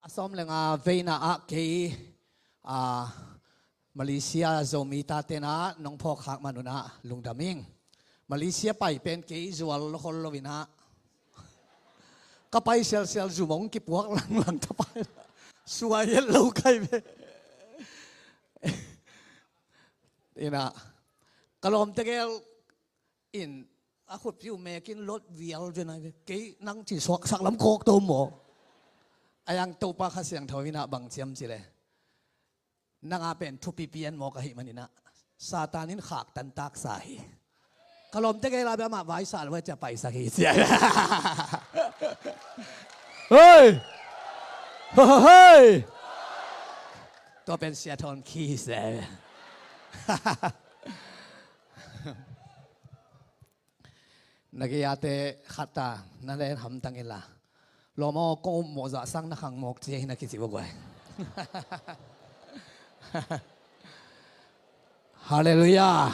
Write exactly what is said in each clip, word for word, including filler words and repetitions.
A sawm le nga veina ah kei, a, Malaysia Zomi tate na nong phawk khak man un ah lungdam ing. Malaysia pai pen kei zual lo khol lo in ah, ka pai sialsial zu mong kipuak langlang ka pai. Suai et lo kai ve. In ah, ka lawmte gel in a khutpi uh mekin lot vial ve nai ve. Kei nang ci suaksak lam kawk to maw? A yang Topa Kha Siangtho in ah bang ciam ci le, nang a pen thupi pian mawk ahih man in ah Satan in khak tantak sa hi. Ka lawmte gel a bia mah vaisa lo cia paisak hi cia. Hei! Hei! Tua pen Sia Thawn khi se. Na gei a te khat ta na len hamtang ila. Lawm aw, kong um mawh zah sang na khang mawk cia hi na kici bawk guai. Halleluiah.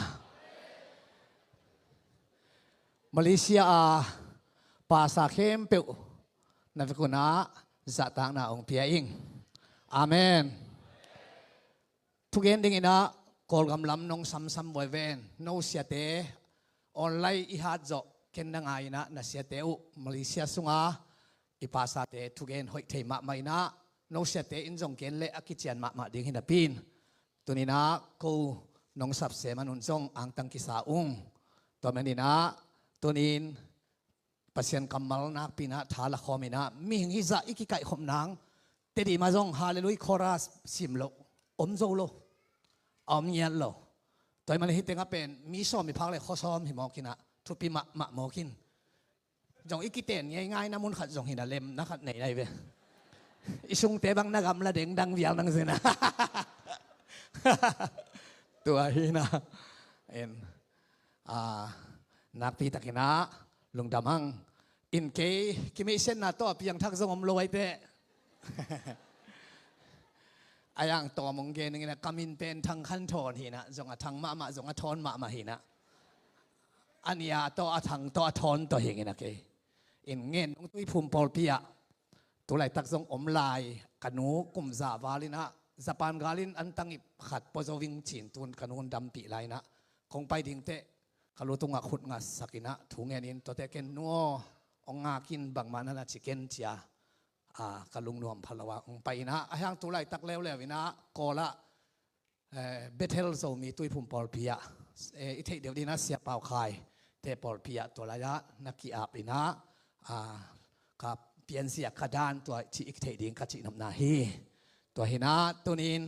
Malaysia a pasa khempeuh na vek un ah zahtakna ong pia ing. Amen. Thugen ding in ah Kawlgam lam nong samsam buai ven. No siate online i hat zawh ken na ngai in ah na siate uh Malaysia sunga i pasate thugen hoih thei mahmah in ah no siate in zong gen le a kician mahmah ding hi napi in, tuni in ah ko nong sapse man un zong angtang kisa ung. Tua man in ah tuni in Pasian kammal nakpi in ah tha la khawm in ah mihing hizah i kikaihkhop nang Tedim ah zong Halleluiah chorus sim loh om zo lo, a om ngiat lo. Tua ahih man hih tengah pen mi sawm i phak le khua sawm hi mawk in ah thupi mahmah mawk in. Zong i kiten ngeingai na mun khat zong hi na lemna khat nei nai ve. I sungte bang na gamla dengdang vial nang zina. Tua hi na. En. A, nakpi takin ah lungdam hang. In kei kimihsiatna tawh a piangthak zong om lo ai teh. A yang tawm ong gen ing in ah ka min pen Thang Khan Thawn hi in ah zong a thang mahmah zong a thawn mahmah hi in ah. A nia tawh a thang tawh a thawn tawh hi ing in ah kei. In ngen nong Tuiphum pawlpi ah tu laitak zong om lai ka nu kum za val in ah Japan gal in an tangip khat pua zo ving cin tun ka nu hong dampih lai in ah kong pai ding teh ka lu tungah khut ngasak in ah thu ngen in tuate ken nu aw ong ngak in bangmah na na ci ken cia. A, ka lungnuam pha lo a ong pai in ah a hiang tu laitak leuleu in ah Kawl ah, eh, Bethel Zomi Tuiphum pawlpi ah, eh, i theih deuh ding in ah Sia Pau Khai te pawlpi ah tua lai ah na ki-ap in ah, a, ka pianzia ka dan tua cih i theih ding ka cihnopna hi. Tua hi in ah tuni in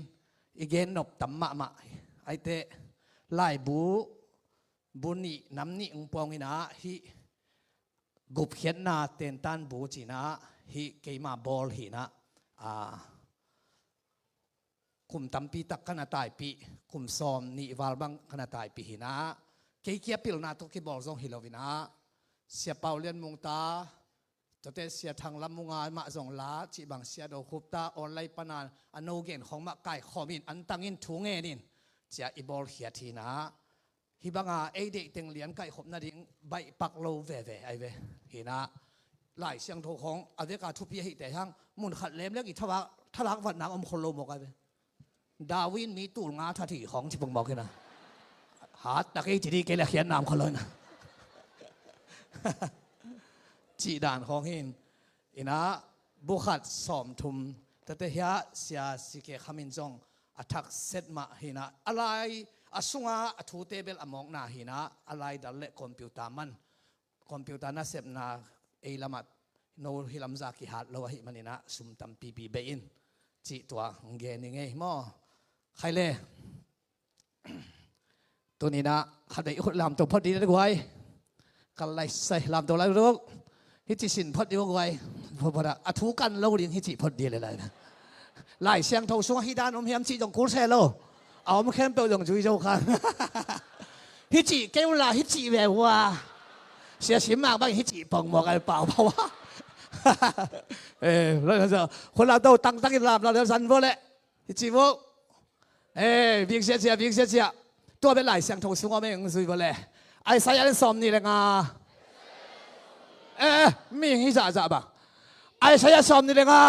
i gen nop tam mahmah ai teh laibu bu nih nam nih ong puang in ah hih gupkhiatna tentan bu ci in ah hih keima bawl hi in ah, a, kum tampi tak ka na taipih, kum sawm nih val bang ka na taipih hi in ah kei kia pilna tawh kibawl zong hi lo in ah Sia Pau Lian Mung ta tuate Sia Thang Lam Mung a mah zong la cih bang Sia Do Khup ta online pan a a no gen khawng mah kaikhawm in an tang in thu ngen in cia i bawlkhiat hi in ah hih banga ei deih teng lian kaihkhop nading baihpak lo veve ai ve. Hi in ah Lai Siangtho khawng a veka thupi ahih teh hang mun khat lemleng i thalak, thalak vatna om khol lo mawk ai ve. Darwin mi tul nga that hi khawng ci pong mawk hi in ah hat tak ei ci dih kei le khiatna om khol lo hi in ah. Cih dan khawng hi in. In ah bu khat sawm thum tete hiah Sia Sike Kham in zong a thak set mah hi in ah a lai a sunga a thute bel a mawkna hi in ah a lai dal le computer man computer nasepna ei lamah no hi lamza kihat lo ahih man in ah sum tampipi bei in cih tua hong gen ing ei maw? Khai le. Tuni in ah khat vei i khut lamto phot dih le guai. Kal lai sai lamto lai ruk. Hih ci sin phot dih guai. Phot phot a thu kan lo ding hih ci phot dih le lai. Lai Siangtho sungah hih dan om hiam cih zong kul se lo. A om khempeuh zong zui zo khan. Hih ci keu la hih ci ve hua. Sia Sim Mang bang hih ci pong mawk ai pau pau a. Eh, lo na sa khut lamto tangtang in lam la le zan vo le. Hih ci vo. Eh, vik sia cia, vik sia cia. Tua bel Lai Siangtho sungah meng zui vo le. Isaiah in sawm nih le nga. Eh, eh, mi hi zahzah ba. Isaiah sawm nih le nga.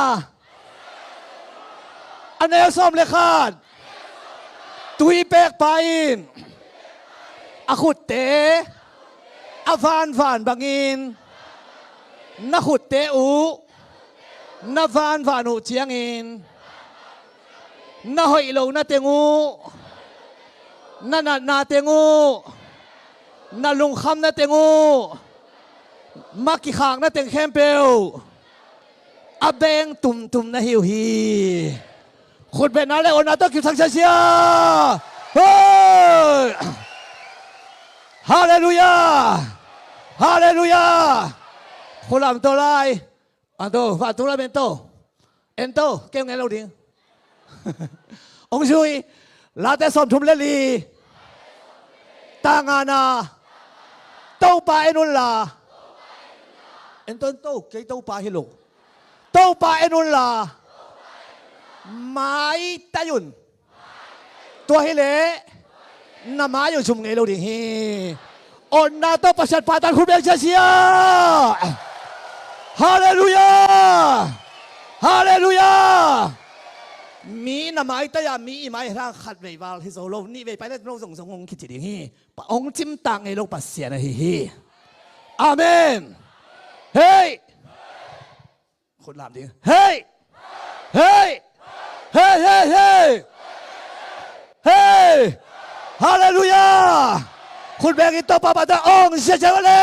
A neu sawm le khat. Tuipekpa in a khutte a vanvan bangin na khutte uh na vanvan uh ciangin na hoih lo na teng uh, na natna teng uh, na lungkham na teng uh, ma kikhak na teng khempeuh a beng tumtum na hi uh hi. Khutbetna le awtna tawh kipsak siasia. Hoi! Halleluiah! Halleluiah! Khulam to lai. Anto, vantung lam ento. Ento, keu ngen lo ding. Ong zui. Late sawmthum le li. Tangana. Topa en unla. Ento, ento, kei Topa hi lo. Topa en unla. Maitai un. Tua hileh na mai uh zum ngei lo ding hi. Awtna tawh Pasian pahtan khut beng siasia. Halleluiah! Halleluiah! Mi na maitai a mi i mai hang khat vei val hi zo lo, nih vei pai le no zongzong hong kici ding hi. Pa hong cimtak ngei lo Pasian ahi hi. Amen. Hei! Khut lam ding. Hei! Hei! Hei, hei, hei! Hei! Halleluiah! Khut beng in Topa pahtan ong siasia le.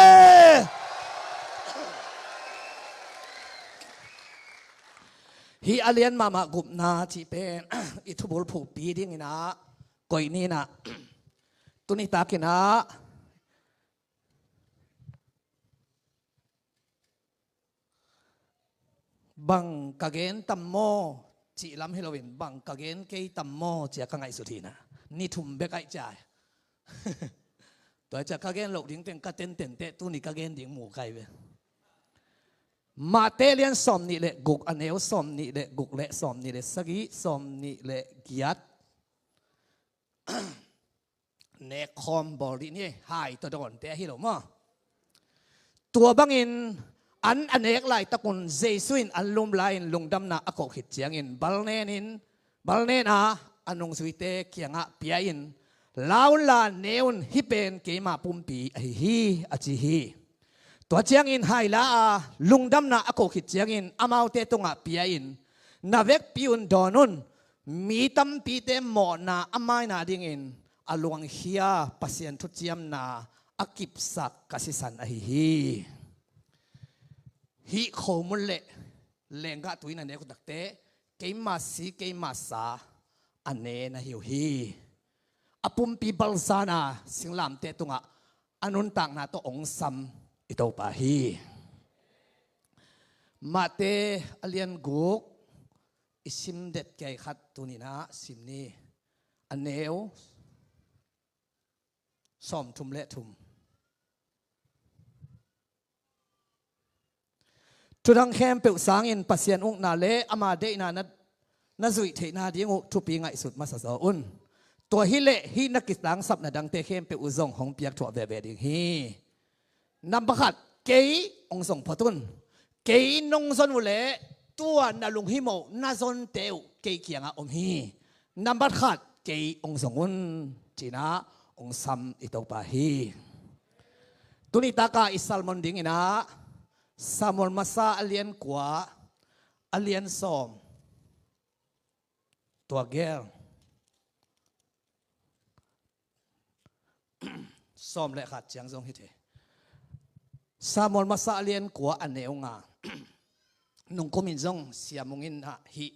Hih a lian mahmah gupna cih pen i thubul phuhpi dingin ah koih ni in ah tuni takin ah bang ka gen tam maw cih lam hi loin bang ka gen kei tam maw cia ka ngaihsut hi in ah ni thum bek aih cia. Tua cia ka gen loh ding teng ka tenten teh tuni ka gen ding mu kai ve. Mate lian sawm nih le guk a neu sawm nih le guk le sawm nih le sagih, sawm nih le giat. Nekkhawm bawl dih ni, hai tawh dawnte ahi lo maw? Tua bangin an a nek laitakun Jesu in an lum lai-in lungdamna a koh khit ciangin bal nenin, bal nen a a nungzuite kiangah pia-in, la unla ne un, hih pen keima pumpi ahi hi, a ci hi. Tua ciangin hai la a lungdamna a koh khit ciangin amaute tungah pia-in, na vekpi un dawn un, mi tampite mawhna a maina dingin a luangkhia Pasian thuciamna a kipsak ka sisan ahi hi. Hih khomun le lenggah tui na nek uh takte keima si keima sa a ne na hi uh hi. A pumpi balzana singlamteh tungah a nuntakna tawh ong sam i Topa hi. Mate a lian guk i sim det kiai khat tuninah sim ni. A neu sawmthum le thum. Thudang khempeuh sangin Pasian ukna le ama deihna na, na zuih theihna ding uh thupi ngaihsut masa zaw un. Tua hileh hih na kitangsapna dangte khempeuh uh zong hong piak thuah veve ding hi. Nambat khat, kei hong zong phot un. Kei nong zon uh leh tua na lunghimawh na zonte uh kei kiangah om hi. Nambat khat, kei hong zong un, cinah hong sam i Topa hi. Tuni taka i sermon dinginah Samuel masa a lian kua, a lian sawm. Tua gel sawm le khat ciang zong hi thei. Samuel masa a lian kua a neu nga. Nungkumin zong siamungin ah hih,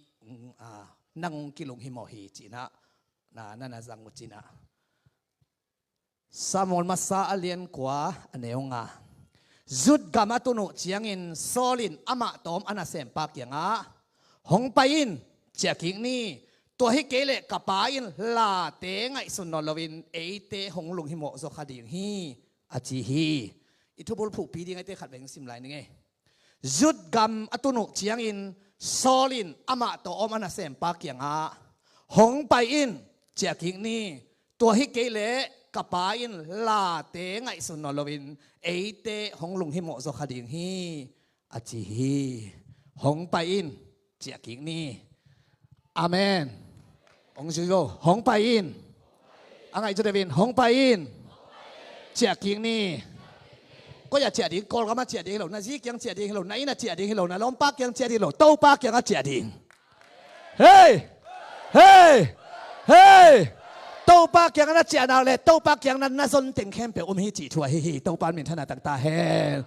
ah, nang kilunghimawh hi cinah na, na, na zang uh cinah. Samuel masa a lian kua a neu nga. Zut gam a tun uh ciangin Saul in amah tawm a nasempa kiangah, hong pai in, ciah kik ni. Tua hi kei leh ka pa in late ngaihsun nawn loin eite hong lunghimawh zaw kha ding hi, a ci hi. I thubul phuhpi ding eite khat veng sim lai ning ei. Zut gam a tun uh ciangin Saul in amah tawh om a nasempa kiangah, hong pai in, ciah kik ni. Tua hi kei leh ka pa in late ngaihsun nawn loin eite hong lunghimawh zaw kha ding hi, a ci hi. Hong pai in, ciah kik ni. Amen. Hong zui vo, hong pai in. A ngaih cu deuh in, hong pai in. Ciah kik ni. Koi ah ciah ding, Kawlgam ah ciah ding hi lo, na zi kiang ciah ding hi lo, na inn ah ciah ding hi lo, na lawmpa kiang ciah ding hi lo, Topa kiangah ciah ding. Hei! Hei! Hei! Topa kiangah na ciah nak leh, Topa kiangah na zon teng khempeuh om hi cih thu ahi hi. Topa in minthanna tang ta hen.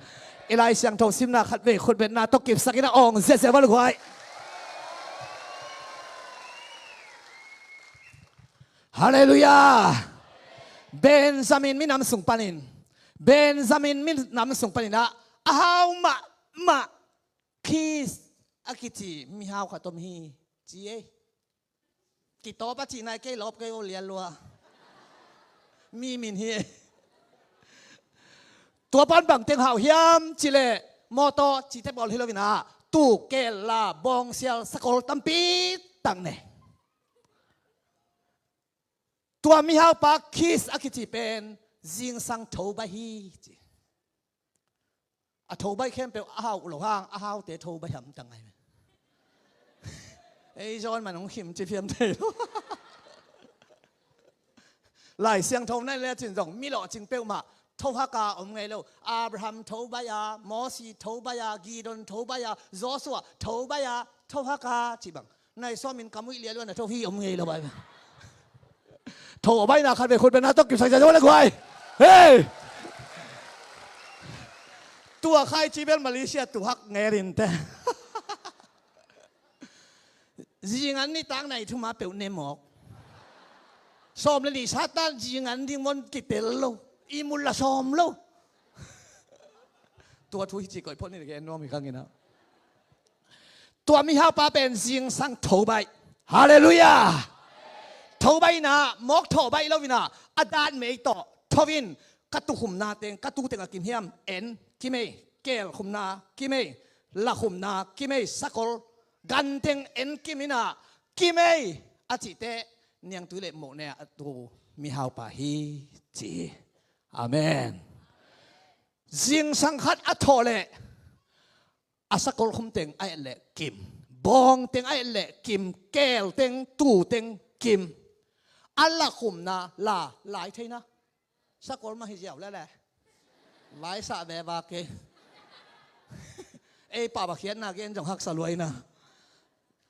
I Lai Siangtho simna khat vei khutbetna tawh kipsak in a awng ziahziah val guai. Halleluiah. Benjamin minam sung panin, Benjamin minam sung panin ah a hau mahmah Kis a kici mihau khat om hi ci ei. Kitawp a cihna i kei lawp kei o lianlua. Mi min hi ei. Tua pan bang teng hau hiam cih leh mawtaw cihte bawl hi lo in ah, tu, keel, la, bawngsial, sakol tampi tak nei. Tua mihaupa Kis a kici pen zingsang tho baih hi ci. A tho baih khempeuh a hau uh lo hang, a haute tho baih hamtang ngai. Ei zawn man hong khim ci phiam thei lo. Lai Siangtho na en le cin zong mi lawhcing peuhmah tho hak a om ngei lo. Abraham tho baih a, Mosi tho baih a, Gideon tho baih a, Joshua tho baih a, tho hak a ci bang. Nai suamin ka muih lialuan a tho hi om ngei lo bai. Tho a baihna khat vei khutbetna tawh kipsak ziahziah val guai. Hei! Tua khai ci bel Malaysia tu hak ngerin te. Zingan nitak nai thuma peuh ne mawk. Sawm le nih satan zingan ding mon kitel lo. I mul la sawm lo. Tua thu hi ci koih phot ni le ke nuam hi khang in ah. Tua mihaupa pen zingsang tho baih. Halleluiah. Tho baih in ah, mawk tho baih lo in ah, a dat mei tawh tho in, ka tu khumna teng, ka tu teng a kim hiam, en kim ei, keel khumna kim ei, la khumna kim ei, sakol, gan teng en kim in ah kim ei a cih teh, niangtui le mohne a tu mihaupa hi ci hi. Amen. Zingsang khat a thawh leh a sakol khum teng a et leh kim, bawng teng a et leh kim, keel teng, tu teng kim. A la khumna la lai theina. Sakol mah hi ziau lele. Vaisah veva kei. Ei pah va khiatna gen zong haksa luaina.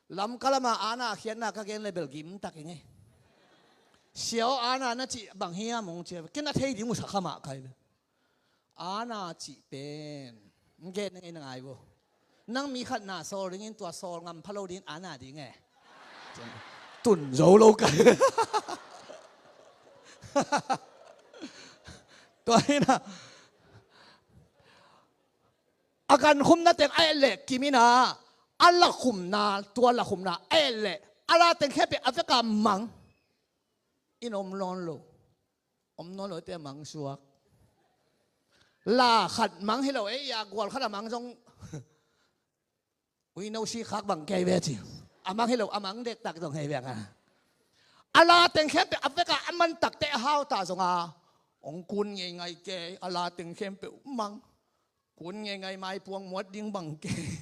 Lamka lama ana khiatna ka gen le bel gimtak i ngei. Siaw ana na cih bang hiam hong cia ken a thei ding uh sa khamah kai le. Ana cih pen gen na ngei na ngai vo. Nang mi khat na sawl dingin tua sawl ngam pha lo dingin ana ding e. Tun zo lo kai. Tua hi na. A gan khumna teng a et leh kim in ah, a la khumna, tua la khumna a et leh a la teng khempeuh a veka mang. In om nawn lo. Om nawn lo te mang suak. La khat mang hi lo ei a gual khat a mang zong. Uino si khak bang kei ve ci. A mang hi lo, a mang dektak zong hei veng a. A la teng khempeuh a veka a man takte a hau ta zong a. Ong kun ngei ngai kei, a la teng khempeuh mang. Kun ngei ngai mai puang muat ding bang kei.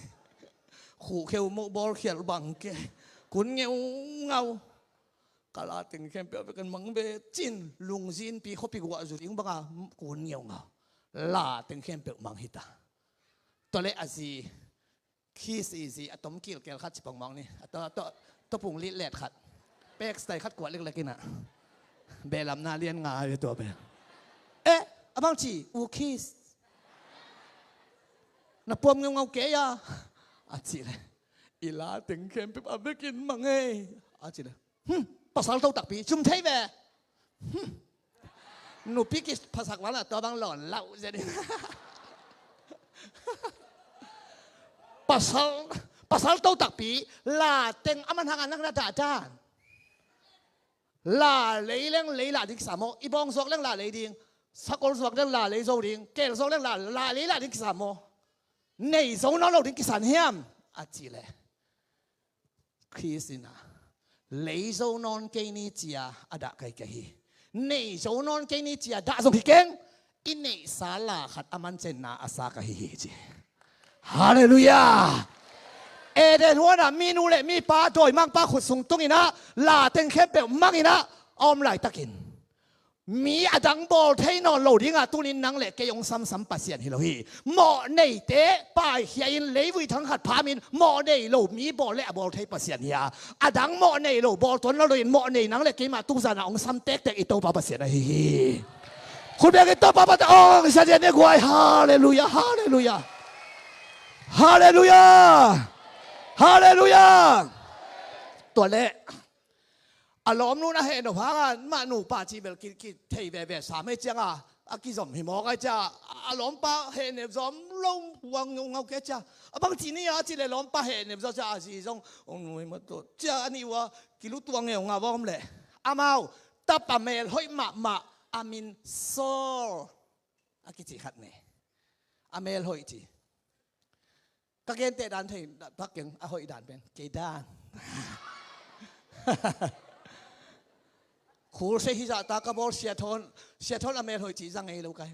Khuh kheu moh bawl khialh bang kei. Kun ngeu ngau. Ka la teng khempeuh a vekin mang ve cin. Lungzinpi khuapi guah zu ding banga kun ngeu ngau. La teng khempeuh mang hita. Tua le a zi Kis i zi a tom kilkel khat ci pongmawng ni. A to, to, to pung lit let khat. Pek stai khat kuat leklek ina. Belamna lian nga ve tua be. Eh, a bang ci, u Kis. Na puam ngeu ngau kei a. A ci le. I la teng khempeuh a vekin mang ei. A ci le. Hmm, pasal to takpi, cum thei ve. Hmm. Nupi kiphasak vala tua bang lawn lau zia ding. Pasal, pasal to takpi, la teng a man hanga nak na dahdan. La lei leng lei lah ding kisam aw, i bawng zuak leng la lei ding, sakol zuak leng la lei zo ding, kel zuak leng la, la lei lah ding kisam aw. Nei zo nawn lo ding kisan hiam? A ci le. Khrist in a, lei zo nawn kei ni cia a dah kei kei hi. Nei zo nawn kei ni cia dah zong hi keng. I neihsa la khat a mancenna a sa ka hi hi ci. Halleluiah. Eden huanah minu le mipa dawimangpa khut sung tunginah, la teng khempeuh manginah a om laitakin, mi a dang bawl thei nawn lo dingah tunin nang le kei hong samsam Pasian hi lo hi. Mawh neite paikhia in leivui thang khat phamin mawh nei lo mi bawl le a bawl thei Pasian hi a, a dang mawh nei lo bawl tuan lo loin mawh nei nang le keimah tungzanah hong sam tektek i Topa Pasian ahi hi. Khut bengin Topa Pasian hong siasia ni guai. Halleluiah, halleluiah. Halleluiah. Halleluiah. Tua leh a lawmnu na heh nop hanga mah nupa cih bel ki, ki thei veve sam hei cianga a kizom hi mawk ai cia, a lawmpa heh nep zom lo hua ngeungau ke cia. A bang cih ni a cih leh lawmpa heh nep zaw cia a zi zong hong nui mawk cia a nih ua kilutua ngeungau a om leh amau tapa mel hoih mahmah a min Saul a kici khat ne. A mel hoih ci. Ka genteh dan thei pak keng a hoih dan pen kei dan. Khul se hi zahta ka bawl Sia Thawn, Sia Thawn a mel hoih cih zang ei lo kai.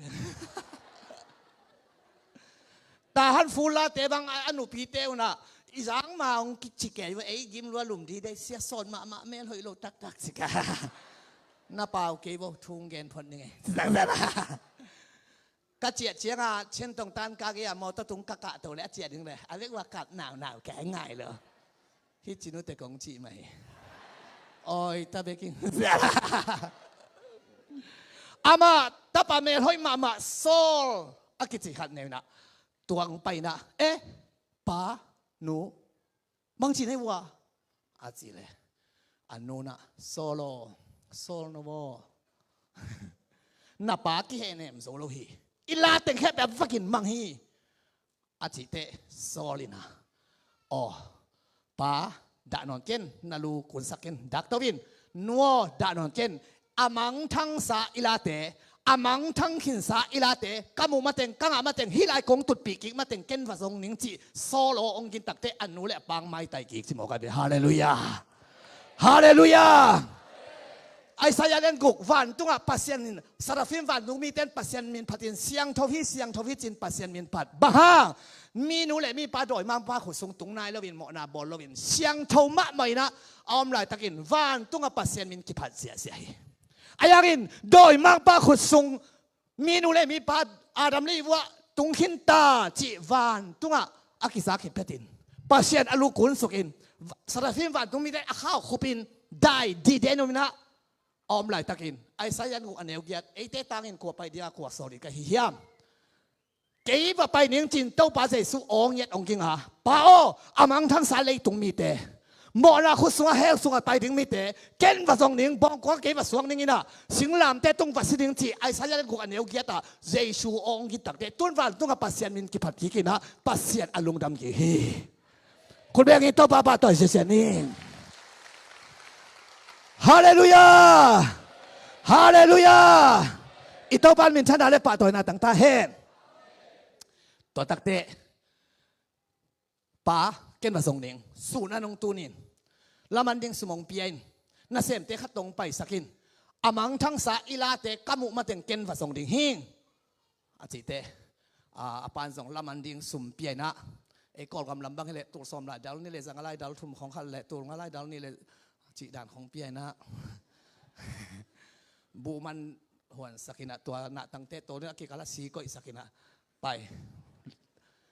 Tahan fullate bang a, a nupite unah i zang ma hong kici kei va ei gim lua lum di dei Sia Sawn mahmah mel hoih lo taktak cika. Na pau kei vo thung gen phot ning ei. Ka ciah cianga Chin Tong Tan ka gei a mawtaw tung ka kahto le a ciah ding le a vek ua kap naunau ka ngai lo. Hi cinute kong cih mah hi. Oi ta bekin. Amah tapa mel hoih mahmah Saul a kici khat ne unah tuang paina, eh, pa, nu, bang ci nei vua a ci le a nunah Saul aw, Saul no aw, na pa kihehnem zo lo hi. I la teng khempeuh a vakin mang hi. A cih teh Saul inah, aw, pa, dah nawn ken, na lu kunsak ken, dak to in, nu aw, dah nawn ken, a mangthangsa i late, a mangthang khinsa i late ka muh mateng, ka ngah mateng, hih lai kong tutpih kik mateng ken va zong ning cih Saul aw hong gin tak teh a nu le a pa hong maitai kik ci mawk a ve. Halleluiah. Halleluiah. Isaiah lian guk, vantungah Pasian in, Seraphim vantung mite in Pasian min phatin siangtho hi, siangtho hi cin Pasian min phat. Bang hang? Minu le mipa dawimangpa khut sung tung nai loin mawhna bawl loin siangtho mahmah inah a om laitakin vantungah Pasian min kiphat ziahziah hi. A yangin dawimangpa khut sung minu le mipa Adam le Eve ah tung khin ta cih vantungah a kisa khin phetin Pasian a lu kunsukin Seraphim vantung mite a khau khupin dai dide numinah a om laitakin Isaiah guk a neu giat, eite tangin kua pai dinga kua sawl ding ka hi hiam? Kei va pai ning cin Topa Jesu awng ngiat hong ging a, Pa aw, a mangthangsa leitung mite, mawhna khut sungah hell sungah pai ding mite ken va zong ning, bawngkua kei va suak ning inah singlamte tung va si ding cih Isaiah guk a neu giat ah Jesu awng hong ging tak teh tun vantungah Pasian min kiphat kik inah Pasian a lungdam kik hi. Khut bengin Topa pahtawi siasia ni. Halleluiah. Halleluiah. I Topa in minthanna le pahtawina tang ta hen. Tua tak teh, Pa, ken va zong ning, sun a nong tun in, laman ding sum hong pia in, nasemte khat tawh hong paisak in, a mangthangsa i late ka muh mateng ken va zong ding hing. A cih teh, a, a pan zong laman ding sum pia inah, ei Kawlgam lam bang hileh tul sawm lai dal nih le za nga lai dal thum khong khat le tul nga lai dal nih le cih dan khong pia inah buhman huansak inah tua nahtangte tawh ding a kikal a si koihsak inah pai.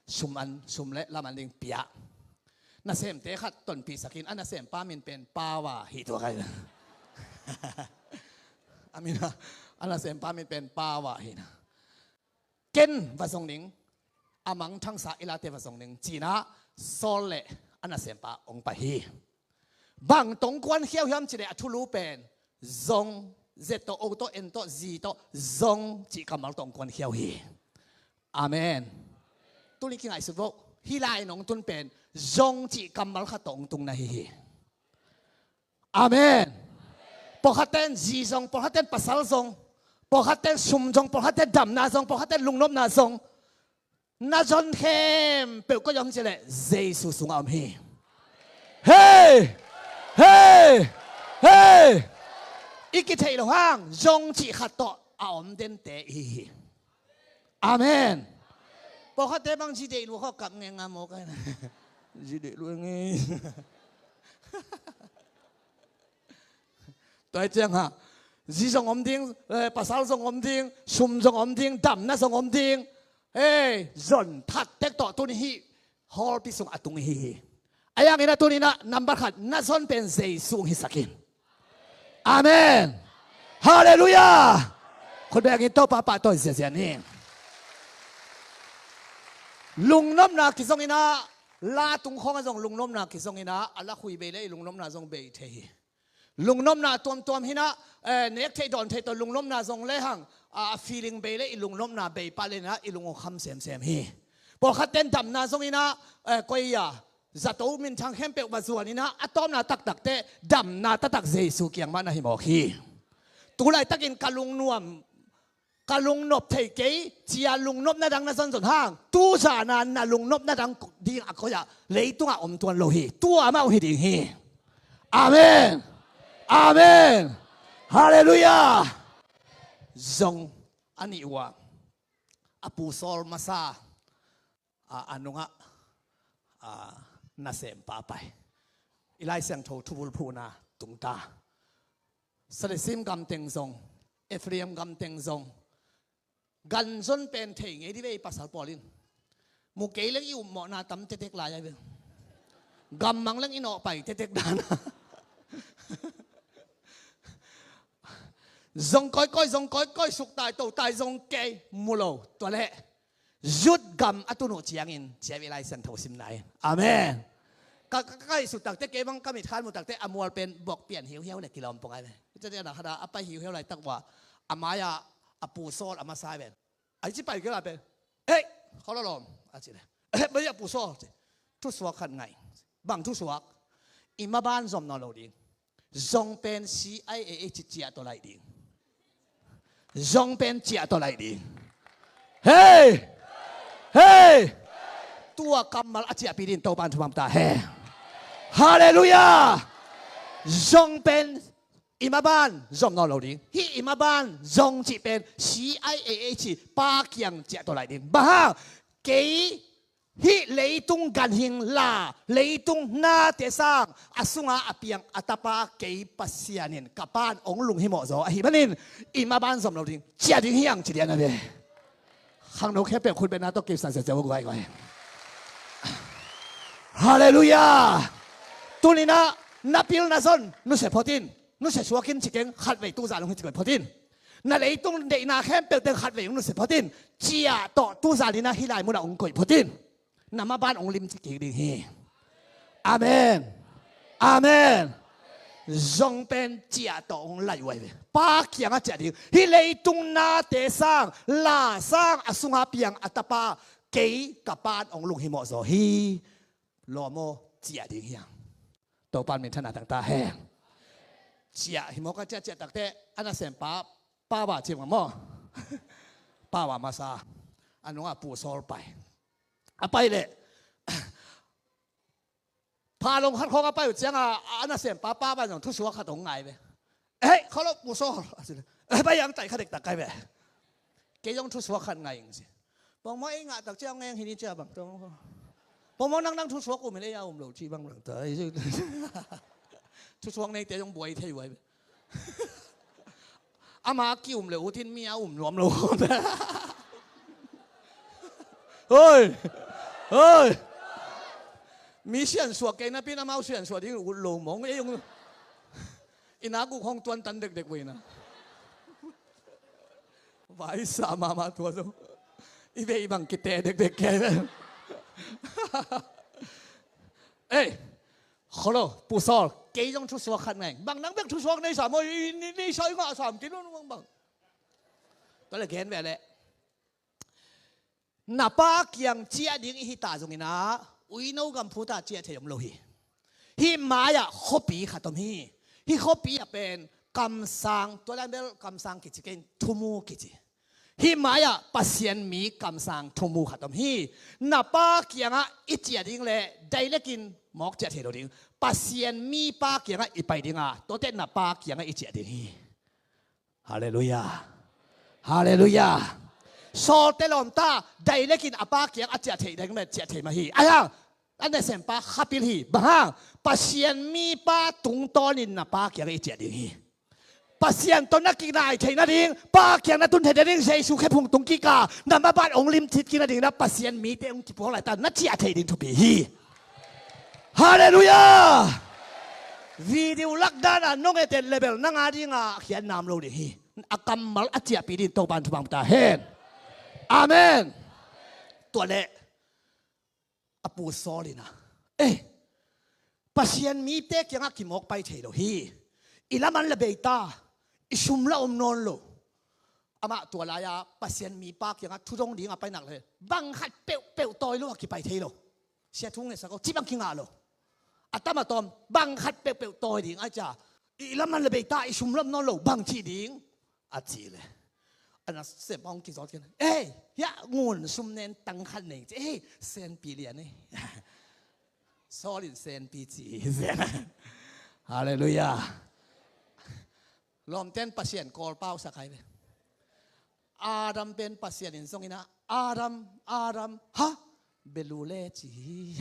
Sum an, sum le laman ding pia. Nasemte khat tonpihsak in a nasempa min pen Pawa hi tua kai. A min a, a nasempa min pen Pawa hi na. Ken va zong ning, a mangthangsa i late va zong ning ci inah Saul le a nasempa hong pai hi. Bang tong kuan khiau hiam cih leh a thulu pen zong, Z tawh, O tawh, N tawh, Z tawh, zong cih kammal tawh hong kuan khiau hi. Amen. Tuni kingaihsut vo, hih lai nong tun pen zong cih kammal khat tawh hong tung na hi hi. Amen. Pawlkhatte in zi zong, pawlkhatte in pasal zong, pawlkhatte in sum zong, pawlkhatte in damna zong, pawlkhatte in lungnopna zong, na zon khempeuh koi om cih leh Jesu sungah om hi. Hei! Hei! Hei! I kitheih loh hang zong cih khat tawh a om dente i hi hi. Amen. Pawlkhatte bang zi deih lua khaw kap ngenga mawk ai na. Zi deh luai ngei. Tua hi ciang ha, zi zong om ding, eh, pasal zong om ding, sum zong om ding, damna zong om ding. Hei, zon that tek tawh tuni hih hawlpi sung a tung hi hi. A yangin a tuni na nambat khat na zon pen Jesu hong hisak in. Amen. Halleluiah. Khut bengin Topa pahtawi ziazia ni. Lungnopna kizongin ah, la tung khawng ah zong lungnopna kizongin ah, a lakhui bei le i lungnopna zong bei thei hi. Lungnopna tuamtuam hi na, eh, nek theih dawn theih tawh lungnopna zong lehang, a, a feeling bei le i lungnopna bei pah le na i lung hong kham semsem hi. Pawlkhat ten damna zongin ah, eh, koi a, zato minthang khempeuh va zuan in ah, a tawpna taktak teh damna taktak Jesu kiang mah na hi mawk hi. Tu laitakin ka lungnuam, ka lungnop thei kei, ci-a lungnopna dang na zonzon hang, tu zan a na lungnopna dang ding a koi ah leitungah om tuan lo hi. Tua amah hong hi ding hi. Amen. Amen. Halleluiah. Zong a nih uh ah, a pu Saul masa, a, a nungah, a, nasempa pai. I Lai Siangtho thubulphuhna tungta. Salesim gam teng zong, Ephraim gam teng zong, gan zon pen thei ngei di ve i pasal pawl in. Mu kei leng i upmawhna tam tetek lai a ve. Gam mang leng i nawhpai tetek dan a. Zong kawikawi, zong kawikawi, suk tai, to tai, zong kei, mu lo, tua leh. Zut gam a tun uh ciangin, ciah ve Lai Siangtho simna in. Amen. Ka, ka, ka, ka i sut takte, kei bang ka mitkhan mu takte, a mual pen bok pian hiuhiau le kilawm pong ai ve. Tua ciang a khada, a pai hiuhiau laitak uh a, a mai-ah, a pu Saul a masa ai ve. A i ci pai kei la pen. Ei, khololom, a ci le. Ei, bai a pu Saul, ci. Thusuak khat ngai. Bang thusuak? I maban zom nawn lo ding. Zong pen C I A A ci ciah tawh laih ding. Zong pen ciah tawh laih ding. Hei! Hei! Tua kammal a ciahpi din Topan thumam ta he. Halleluiah! Zong pen i maban zom nawn lo ding. Hih i maban zong cih pen C I A A ci pa kiang ciah tawh laih ding. Bang hang? Kei hih leitung ganhing la, leitung nate sang a sunga a piang a tapa kei Pasian in ka pan hong lunghimawh zaw ahih manin i maban zom lo ding, ciah ding hi hang ci lian a ve. Khangno khempeuh khut bengna tawh kipsak ziazia uh guaiguai. Halleluiah. Tuni-in ah na pil na zon nusia phot in. Nusia suak in ci keng, khatvei tu zan hong hi ci koih phot in. Na leitung deihna khempeuh teng khatvei hong nusia phot in. Ciah tawh tu zan in ah hih lai munah hong koih phot in. Na maban hong limci kik ding hi. Amen. Amen. Zong pen ciah tawh hong laih uh ahi ve. Pa kiangah ciah ding. Hih leitung nate sang, la sang a sunga piang a tapa kei ka pan hong lunghimawh zaw hi. Lawm aw, ciah ding hi hang. Topan minthanna tang ta hen. Ciah hi maw, ka ciah ciah takte a nasempa Pawa ci maw. Pawa masa a nungah Pu Saul pai. A pai leh phalong khat khawng a pai uh ciangin a nasempa Pawa in zong thusuak khat hong ngai ve. Ei, khollo Pu Saul, a ci leh, ei, pai ang, taih kha dektak kai ve. Kei zong thusuak khat ngai ing ci. Pongmawk ei ngah tak ciang ngeng hi ni cia bang tong. Pongmawk nang nang thusuak um in ei a um lo ci bang bang ta. Thusuak neite zong buai thei uh ahi ve. Ama ki-um le ut in mi a um nuam lo. Hoi! Hoi! Mi siansuah kei napi-in amau siansuah ding ut lo mong ei ung. I nak uh khawng tuantan dekdek uh hi na. Vaisa mahmah tua zong. I vei bang kite dekdek kei ve. Ei, khollo Pu Saul, kei zong thusuak khat ngai. Bang nang bek thusuak nei sam aw, i, i, nei sa i ngah sam kei lo bang bang. Tua leh gen ve leh. Na pa kiang ciah ding i hita zongin ah, uino gam phuta ciah thei om lo hi. Hih mai-ah khuapi khat om hi. Hih khuapi ah pen kamsang, tua dan bel kamsang kici kei in, Thumu kici. Hih mai-ah Pasian mi kamsang Thumu khat om hi. Na pa kiangah i ciah ding leh, dailek in mawk ciah thei lo ding. Pasian mi pa kiangah i pai ding a, tuate na pa kiangah i ciah ding hi. Halleluiah. Halleluiah. Sawlte lawmta, dailek in a pa kiang a ciah theih ding met ciah thei mah hi. Ahi hang, a nasempa khapil hi. Bang hang? Pasian mipa tungtawnin na Pa kiangah i ciah ding hi. Pasian tawh na kinai theih nading, Pa kiang na tun theih nading, Jesu khephung tung kik a na maban hong limcit kik nading na Pasian mite hong kipuak laita na ciah theih ding thupi hi. Halleluiah. Video lak dana nong et et leh bel nang a dinga khiatna om lo ding hi. A kammal a ciahpih ding Topa'n thupha pia ta hen. Amen. Tua leh a pu Saul in ah, eh, Pasian mite kiangah kimawk pai thei lo hi. I laman la bei ta, i sum la om nawn lo. Amah tua lai-a Pasian mipa kiangah thudong dingah pai nak leh bang khat peuhpeuh tawi lo a kipai thei lo. Sia thu ngetsak aw, cih bang kingah lo. A tam a tawm bang khat peuhpeuh tawi ding a cia, i laman la bei ta, i sum la om nawn lo, bang cih ding a cih leh, a nasem hong kizawt kei in, ei, hiah ngun sum nen tang khat nei ci, ei, senpi lian ei. Saul in senpi ci hi. Halleluiah. Lawmten Pasian kawl pau sak hai ve. Adam pen Pasian in zong in ah, Adam, Adam, ha? Belu le ci hi.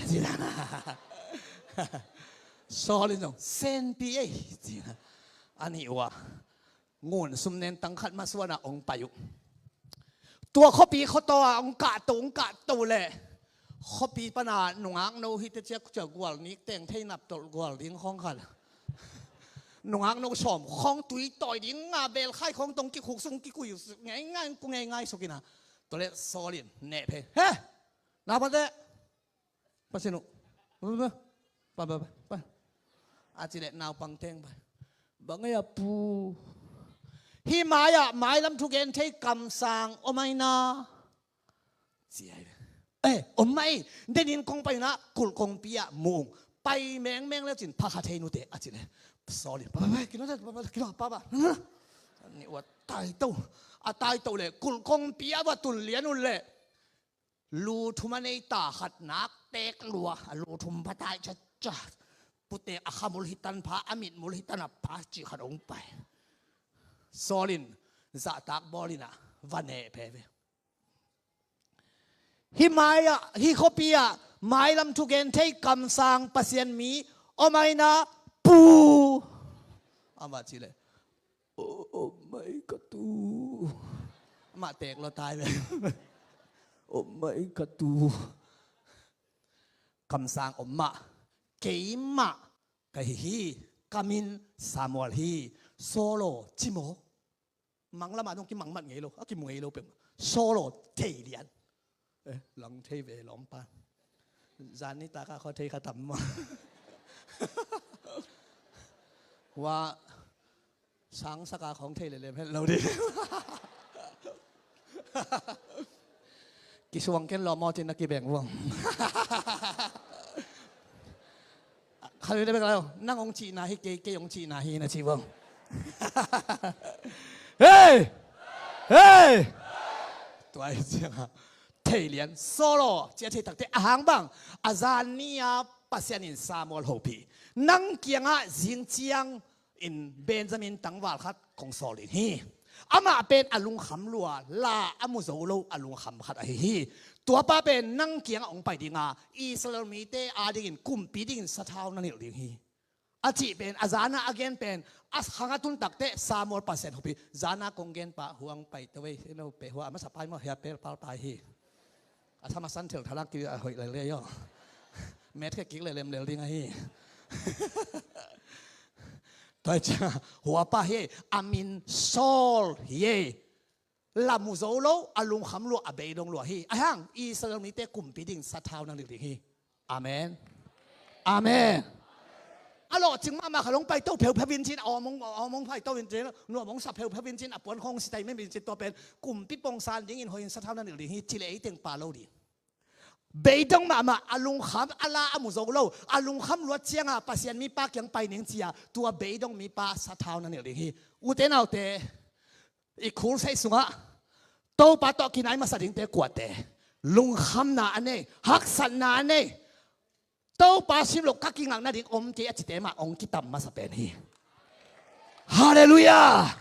Saul in zong senpi ei ci. A nih uh ah ngun sum nen tang khat masuan ah hong pai uh. Tua khuapi khuataw ah hong kahto, hong kahto leh khuapi pana nungak no hi te cia, cia gual nik teng thei nap tolh gual ding khawng khat, nungak no sawm khawng tui tawi ding a bel khai khawng tong kikhuk sung kikui ngeingai, ku ngeingai suk in ah. Tua leh Saul in neh phei, he, naupang te, Pasian uh. Pa, pa, pa, pa. A cih leh naupang teng pai. Bang ei a pu? Hih mai-ah mailam thugen thei kamsang om ai na? Ci ai. Eh, om mah ei. Denin kong pai un ah kulh kongpi ah mu ung. Pai mengmeng le cin pha kha thei nute a cih leh Saul in, pa, pa, pa, kino, pa, pa, kino, pa, pa. Nih uh a taito. A taito leh kulh kongpi ah va tun lian un leh lu thum a nei ta khat nak teek lua, a lu thum pha tai caca. Putek a khamul hi tan pha, a mitmul hi tan a pha cih khat hong pai. Saul in zahtak bawl in ah va neh phei ve. Hih mai-ah, hih khuapi-ah mailam thugen thei kamsang Pasian mi om ai na pu? Amah cih leh, o, om ai ka tu. Amah teek lua tai ve. Om ai ka tu. Kamsang om mah, keimah ka hi hi, ka min Samuel hi. Saul aw, ci maw? Manglam ah dong kimangmat ngei lo, a kimu ngei lo peuh. Saul aw, thei lian. Eh, lang thei ve lawmpa. Zan nitak a khaw thei kha tam maw? Hua sangsak a khawng thei lelem het lo ding. Kisuang ken lawm aw cin na kibeng vuang. Kha lelem bek lo, nang hong cihna hi, kei, kei hong cihna hi na ci vuang. Hei! Hei! Tua hi ciang a thei lian, Saul aw, ci a thei takte a hang bang, a zan ni-a Pasian in Samuel hopih, nang kiangah zing ciang in Benjamin tangval khat kong sawl ding hi. Amah pen a lungkham lua, la a mu zo lo a lungkham khat ahi hi. Tuapa pen nang kiangah hong pai dinga Israel mite adingin kumpi dingin sathau na nilh ding hi. A cih pen, a zana a gen pen, a khang a tun takte Samuel Pasian hopih, zana kong gen pa huang pai tawei, eno pe hua a masa pai maw, hia pel pal pai hi. A thama san thil thalak ki a hoih lele yo. Met khe kik lelem lel ding ahi. Tua hi ciang a, hua pa hi, a min Saul hi. La mu zo lo, a lungkham lua, a beidong lua hi. A hang, Israel mite kumpi ding sathau na nilh ding hi. Amen. Amen. A lawhcing mahmah kha long pai to pheupheu in cin, a awmong, a awmong pai to in cin, nuamong sa pheupheu in cin, a puan khawng si tai mem in cin, tua pen kumpi pongsan dingin hoih in sathau na nilh ding hi, ci le ei teng pa lo ding. Beidong mahmah, a lungkham, a la a mu zo lo, a lungkham luat cianga Pasian mipa kiang pai ning cia, tua beidong mipa sathau na nilh ding hi. Ute naute, i khulsei sungah Topa tawh kinai masa dingte kuate? Lungkhamna a nei, haksatna a nei, Topa sim lo ka kingak nading om kei a cite mah hong kitam masa pen hi. Halleluiah.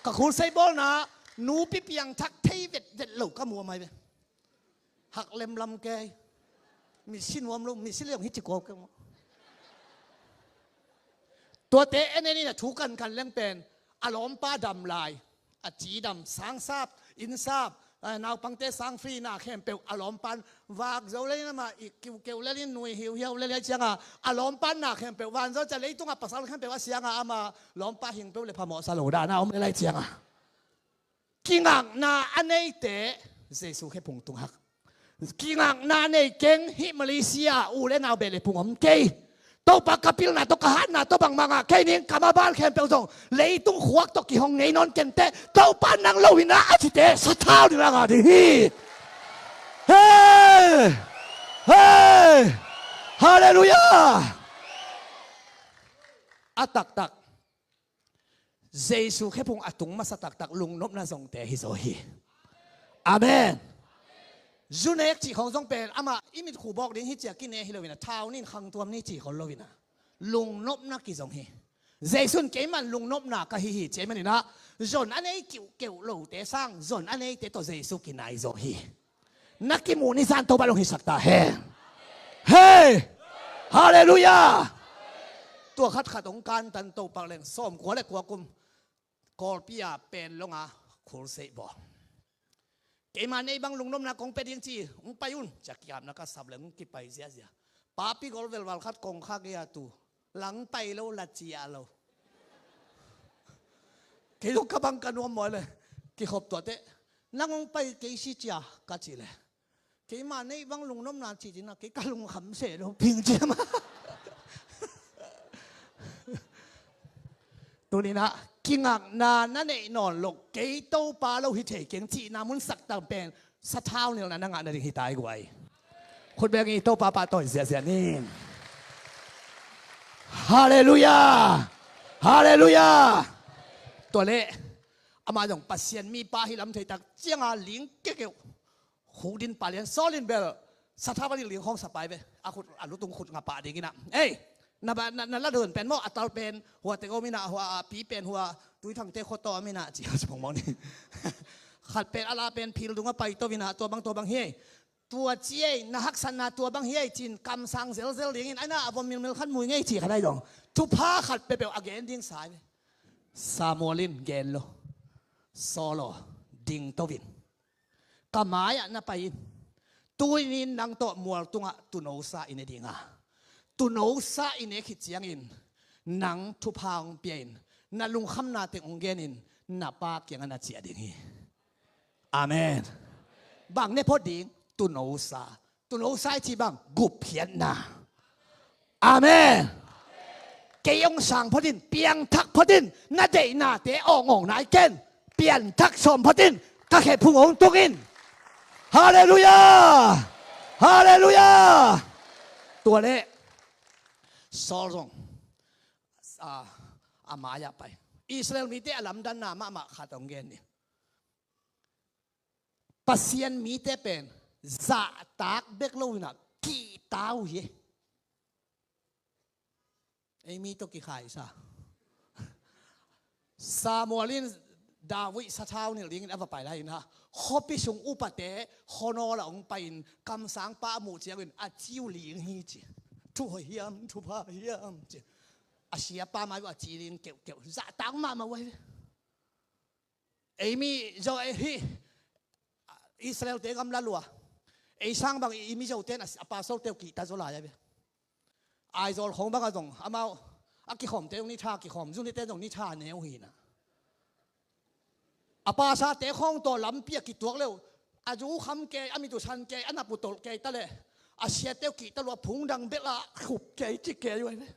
Ka khulsei bawlna, nupi piangthak thei vetvet lo ka muam ai ve. Hak lemlam kei. Misi nuam lo, misi le hong hi ci kua keng maw. Tuate en en in a thu kankan leng pen a lawmpa dam lai, a ci dam, sang sap, inn sap, eh, naupangte sang free na khempeuh a lawmpan vak zo lel in amah i kiukeu lel in nui hiuhiau lel in cianga a lawmpan na khempeuh vanzaw cia leitungah pasal khempeuh a sianga ama lawmpa hing peuh le phamawhsa lo dana om lel ai cianga. Kingakna a neite Jesu khephung tungah kingakna nei keng. Hih Malaysia u le nau beh le phung om kei. Topa ka pilna tawh ka hatna tawh bangmah ngah kei ning, ka maban khempeuh zong leitung khuak tawh kihong ngei nawn kenteh, Topa nang lo hi na a cite sathau ding a ngah ding hi. Hei! Hei! Halleluiah! A taktak Jesu khephung a tung masa taktak lungnopna zongte hi zaw hi. Amen. Zu nek cih khawng zong pen amah i mitkhu bawk ding hi cia kine hi loin a, thau nin khangtuam ni cih khol loin a, lungnopna kizong hi. Jesu in keiman lungnopna ka hi hi ci ahih manin a, zon a nei kiuhkeuh lote sang zon a neite tawh Jesu kinai zaw hi. Na kimuh ni zan Topa long hisak ta hen. Hei! Halleluiah! Tua khatkhat hong kantan Topa leng sawmkua le kua kum Kawlpi a Panglong a khulseih bawl. Keima nei bang lungnopna kong pia ding ci, hong pai un. Cia kiapna ka sap leng hong kipai ziazia. Papi gol velval khat kong kha gei a tu. Lang pai lo la cia lo. Kei zong ka bang ka nuam mawi le. Kikhop tuate. Nang hong pai kei si cia ka ci le. Keima nei bang lungnopna ci cina kei ka lungkham se lo ping cia ma. Tuninah kingakna na neih nawn lo kei Topa lo hi thei keng cihna mun saktak pen sathau nilhna na ngah nading hi tai guai. Khut beng i Topa pahtawi ziahziah nin. Halleluiah! Halleluiah! Tua leh amah zong Pasian mipa hi lam theitak cianga ling kekeuh. Khuk din pah lian Saul in bel sathau a ning ling khawng sa pai ve. A khut a lutung khut nga pah dinginah ei na, na, na la dun pen maw a tal pen hua teng om inah hua a pi pen hua Tuithangte khuataw om inah ci a ci pongmong ni. Khat pen a la pen phil dunga pai to inah tua bang tua bang hi ei. Tua ci ei na haksatna tua bang hi ei cin kamsang zelzel dingin aina a vom milmil khat mui ngei ci khat ai dong. Thupha khat peuhpeuh a gen ding sai ve. Samuel in gen lo. Saul aw ding to in. Ka mai-ah na pai in. Tuinin nang tawh mual tungah tunosa i ne dinga. Tunosa i ne khit ciangin nang thupha hong pia in. Na lungkhamna teng hong genin na pa kiangah na ciah ding hi. Amen. Bang ne phot ding tunosa. Tunosa i ci bang gupkhiatna. Amen. Kei hong sang photin piangthak photin na deihnate awngawng nai ken pianthak sawm photin ka khephung hong tungin. Halleluiah. Halleluiah. Tua leh Saul zong a, a mai-ah pai. Israel mite a lamdanna mahmah khat hong gen ni. Pasian mite pen zahtak bek lo inah kihta uh hi. Ei mi tawh kikhaisa. Samuel in David sathau nilh dingin a va pai lai inah khuapi sung upate khuanawl a hong pai-in kamsangpa a muh ciangin a ci uh ling hi ci. Thu hoih hiam thupha hiam ci. A siapa mai uh a ci ding keuhkeuh zahtak mahmah uh ahi ve. Ei mi zo ei hi Israel-te gam la lua. Ei sang bang i mi zote in a pastor-te uh kihta zaw lai a ve. Aizawl khawng bangah zong amau a kikhawmte zong ni tha kikhawm zunite zong ni tha neu hina. A pastor-te khawng tawh lampi a kituak leuh a zu kham kei a mit uh san kei a nap uh tolh kei ta leh a siate uh kihta lua phung dang belh a khup kei ci kei uh ahi ve.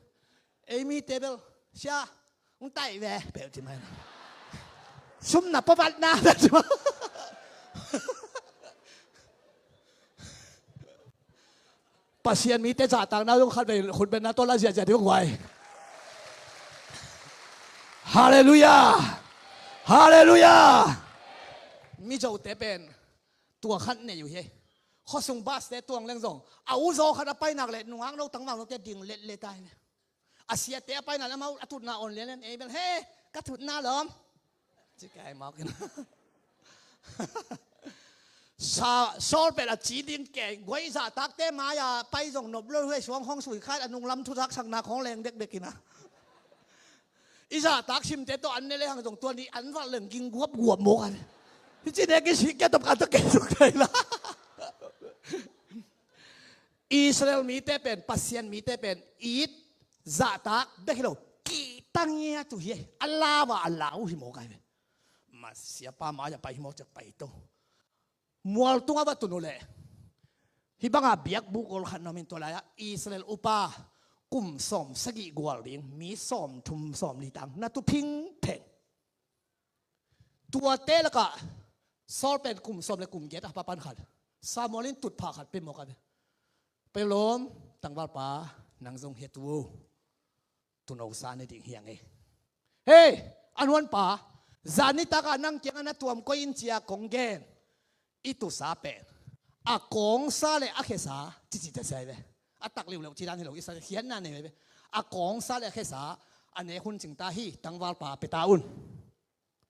Ei mite bel sia hong taih ve peuh ci mai. Sum na pabatna peuh ci mai. Pasian mite zahtakna zong khat vei khutbetna tawh la ziahziah ding uh guai. Halleluiah. Halleluiah. Mizote pen tua khat nei uh hi. Khuasung bus-te tuang leng zong a uzaw khat a painak le nungak no tangvang note ding letlet ai le. A siate a paina lamau a tutna on lian ei bel he ka tutna lawm. Ci kai mawk in. Sa-, Saul pen a ci ding kei guai, zahtakte mai-a pai zong nop lo, huai suang hong sui khat a nunglam thuzaksakna khong leng dekdek ina. I zahtak simte tawh an ne le hang zong tua ni an valh leng ging guapguap mawk a. Hi ci ne ki si kia tawp ka tawh kei suk thei la. Israel mite pen Pasian mite pen it zahtak bek hi lo, kihtang ngiat uh hi. A lau a a lau uh hi mawk a hi ve. Masiapa mai-a pai hi mawk ciak pai to. Mual tungah va tun uh leh, hih banga biakbuk gol khat na om in, tua lai-ah Israel upa kum sawm sagih gual ding mi sawm thum sawm li tang na tu phingpheng. Tuate lakah Saul pen kum sawm le kum giat a pa pan khat, Samuel in tutphah khat pia mawk a ve. Pai lawm, tangvalpa, nang zong hiatu, tunosa ne ding hi hang e. Hei, a nuanpa, zan nitakah nang kiangah na tuam koih in cia kong gen i tusa pen a kawngsa le a khesa cici tasiai ve. A tak liuleuh ci dan hi lo, i sa khiatna nei ve. A kawngsa le a khesa a nek hun cing ta hi, tangvalpa pia ta un.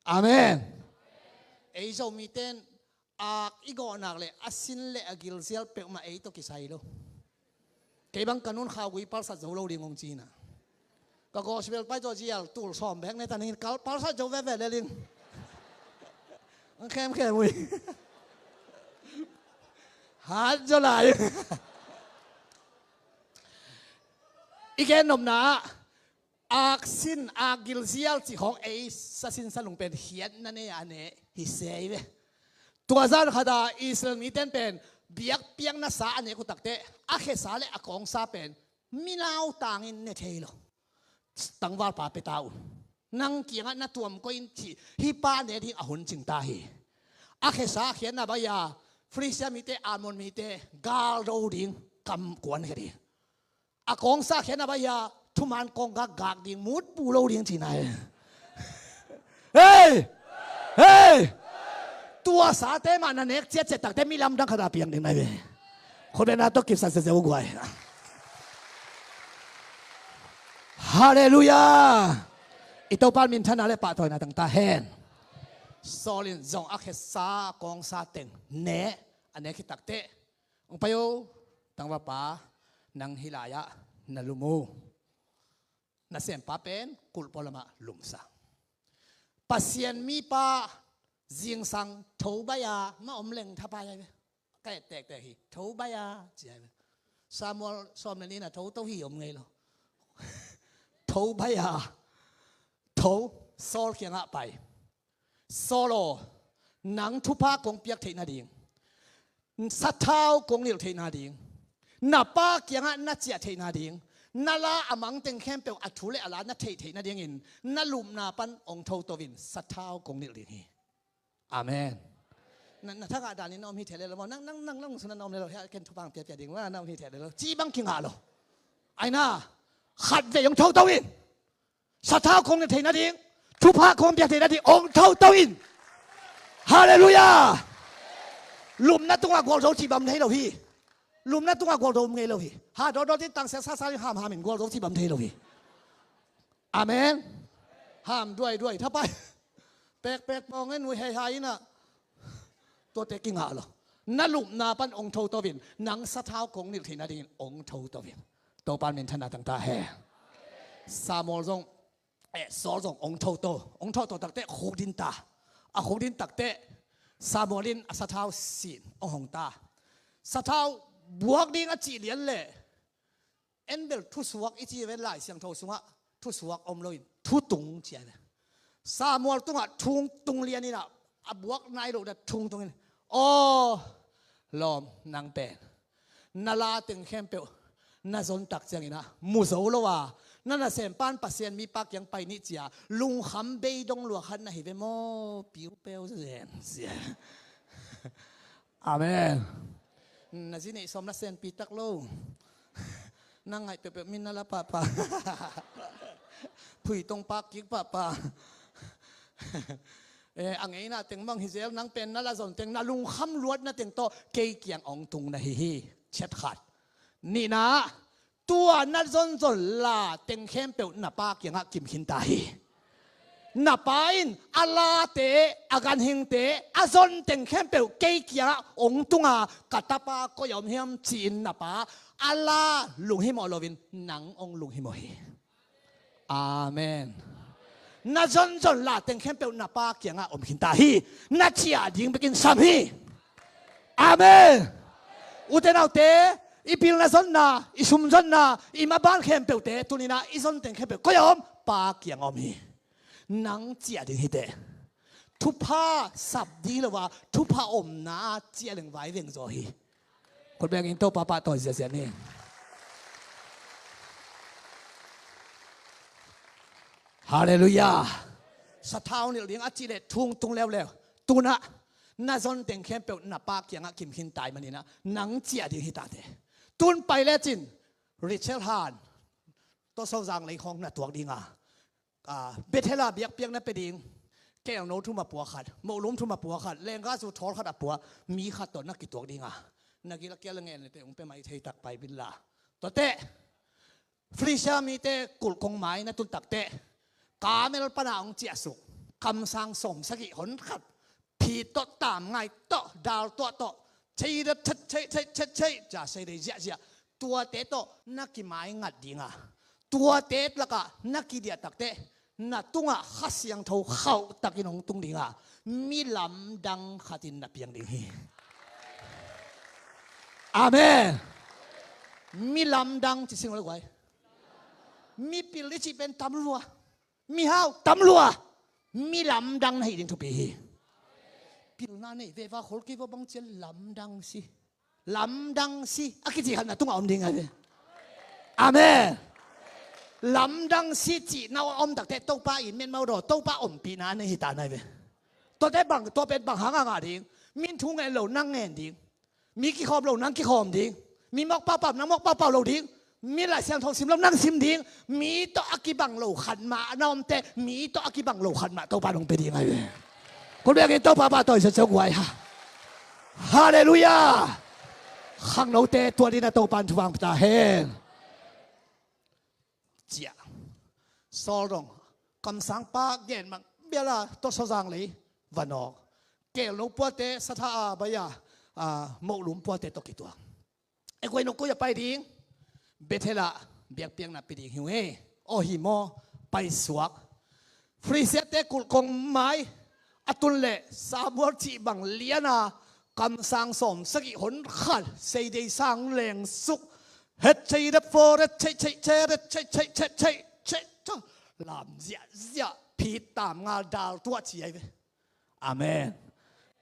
Amen. Ei Zomite in ak i gawh nak le a sin le a gilzial peuhmah ei tawh kisai lo. Kei bang ka nun khaugui palsat zo lo ding hong ci na. Ka gospel pai tawh zial tul sawm bek ne ta ning kal palsat zo veve le ling. Ang khemkhem ui. Hat zo lai. I gen nopna ah ak sin, ak gilzial cih khawng ei sa sin sa lung pen khiatna nei a ne hi se hi ve. Tua zan khat a Israel mite in pen biakpiakna sa a nek uh takteh a khesa le a kawngsa pen mi nautangin ne thei lo. Tangvalpa pia ta un. Nang kiangah na tuam koih in cih hih pa ne ding a hun cing ta hi. A khesa khiatna bai-a Filistia mite, Ammon mite gal do ding kam kuan khe ding. A kawngsa khiatna bai-a thuman kawng gakgak ding, mutpu lo ding cihna hi. Hei! Hei! Tua sate mah na nek ciatciat takte mi lamdang khat a piang ding na hi ve. Khutbetna tawh kipsak sese uh guai. Halleluiah. I Topa minthanna le pahtawina tang ta hen. Saul in zong a khesa kawngsa teng ne a nek hi takteh, hong pai o, tangvalpa, nang hih lai-ah na lum o. Nasempa pen kulh pualamah lumsa. Pasian mipa zingsang tho bai-a mah om leng thapai ai ve. Ka et tektek hi, tho bai-a ci ai ve. Samuel sawm le nihna tho to hi om ngei lo. Tho bai-a, tho, Saul kiangah pai. Saul aw, nang thupha kong piak theih nading, sathau kong nilh theih nading, na pa kiangah na ciah theih nading, na la a mang teng khempeuh a thu le a la na theih theih nadingin na lupna pan hong thoto in sathau kong nilh ding hi. Amen. Na, na thangah danin na om hi thei le lo maw? Nang, nang, nang, nang sung na om le lo, hia ken thupha piapia ding maw, na om hi thei le lo, ci bang kingah lo. Aina, khat vei hong thoto in. Sathau kong ne thei nading, thupha kong piak thei nading hong thoto in. Halleluiah. Lupna tungah gualzo cih bang thei lo hi. Lupna tungah gualzo ngei lo hi. Ha dawdawt in tangsiak sasa in hamham in gualzo cih bang thei lo hi. Amen. Ham duaiduai thapai. Pekpek pawng en ui hei hai inah. Tuate kingah lo. Na lupna pan hong thoto in, nang sathau kong nilh theih nadingin hong thoto in. Topa minthanna tang ta hen. Samuel zong, eh, Saul zong hong thoto, hong thoto takteh khukdin ta. A khukdin takteh Samuel in a sathau sin hong hong ta. Sathau buak ding a cih lian leh, en bel thusuak i ci ven Lai Siangtho sungah thusuak om loin thutung ci a ve. Samuel tungah thungtung lian inah, a buak nai lohna thungtung in, aw lawm, nang pen na la teng khempeuh na zon tak cianginah mu zo lo a, na nasempan Pasian mipa kiang pai nih cia lungkham beidong lua khat na hi ve maw, piupeu zen sia. Amen. Na zi neih sawm na senpi tak lo. Na ngaih peuhpeuh min na la pahpah. Phuitong pak kik pahpah. Eh, a ngeina teng mang hi zel, nang pen na la zon teng, na lungkham luatna teng tawh kei kiang hong tung na hi hi. Chet khat. Nihna, tua na zonzon la teng khempeuh na pa kiangah kim khin ta hi. Na pa in a late, a ganhingte, a zonteng khempeuh kei kiangah hong tunga, ka tapa koi-ah om hiam ci-in na pa a la lunghimawh loin nang hong lunghimawh hi. Amen. Na zonzon lateng khempeuh na pa kiangah om khinta hi. Na ciah ding bekin sam hi. Amen. Ute naute, i pilna zonna, i sum zonna, i maban khempeuhte tuninah i zonteng khempeuh koi-ah om? Pa kiangah om hi. Nang ciah ding hi teh. Thupha sap ding lo a, thupha omna ciah leng vai veng zaw hi. Khut bengin Topa pahtawi ziahziah ni. Halleluiah. Sathau nilh ding a cih leh thung tung leuleu. Tunah na zonteng khempeuh na pa kiangah kim khinta ahih maninah nang ciah ding hi ta teh. Tun pai lecin Rachel Han, Tuasozang lei khawng na tuak dinga, Bethel-ah biakpiakna pia ding, kelno thum a pua khat, mohlum thum a pua khat, lenggazu thawl khat a pua mi khat tawh na kituak dinga, na gil a kial a ngen lete hong pia mai thei tak pai bin la. Tuate Filistia mite kulh kong mai na tun takteh, Karmel pana hong ciahsuk kamsang sawmsagih hon khat, phit tawh, tamngai tawh, dal tuah tawh, cei dat chet cei cei chet cei ca sei dei ziahziah, tuate tawh na kimai ngat dinga, tuate lakah na kidiah takteh, na tungah Kha Siangtho khauh takin hong tung dinga, mi lamdang khatin na piang ding hi. Amen. Mi lamdang ci sing lo guai. Mipil i cih pen tam lua. Mihau tam lua. Mi lamdang na hi ding thupi hi. Pilna nei veva khol kei va bang cian lamdang si. Lamdang si a kici khat na tungah om ding a ve. Amen. Lamdang si cihna om takteh Topa in metmau daw, Topa ompihna nei hi ta nai ve. Tuate bang, tua pen bang hanga ngah ding? Min thu ngen lo nang ngen ding. Mi kikhawm lo nang kikhawm ding. Mi mawk paupau nang mawk paupau lo ding. Mi Lai Siangtho sim lo nang sim ding. Mi tawh a kibang lo khat mah na omteh, mi tawh a kibang lo khat mah Topa nong pia ding ahi ve. Khut bengin Topa pahtawi sia cia guai ha. Halleluiah. Khangnote tua dina Topa in thupha pia ta hen. Ciah. Saul dong kamsangpa gen mang biala Tuasozang lei va nawk. Kelno puate satha a bai a, a, mohlum puate tawh kituak. E guai, nong koi a pai ding? Bethel-ah biakpiakna pia ding hi uh e. Aw hi maw? Paisuak. Filistiate kulh kong mai a tun leh Samuel cih bang liana kamsang sawmsagih hon khat seidei sang lengsuk, het cei dep fo ret cei cei cei ret cei cei cei cei cei, lam ziahziah, phit tamngal dal tuah ci ahi ve. Amen.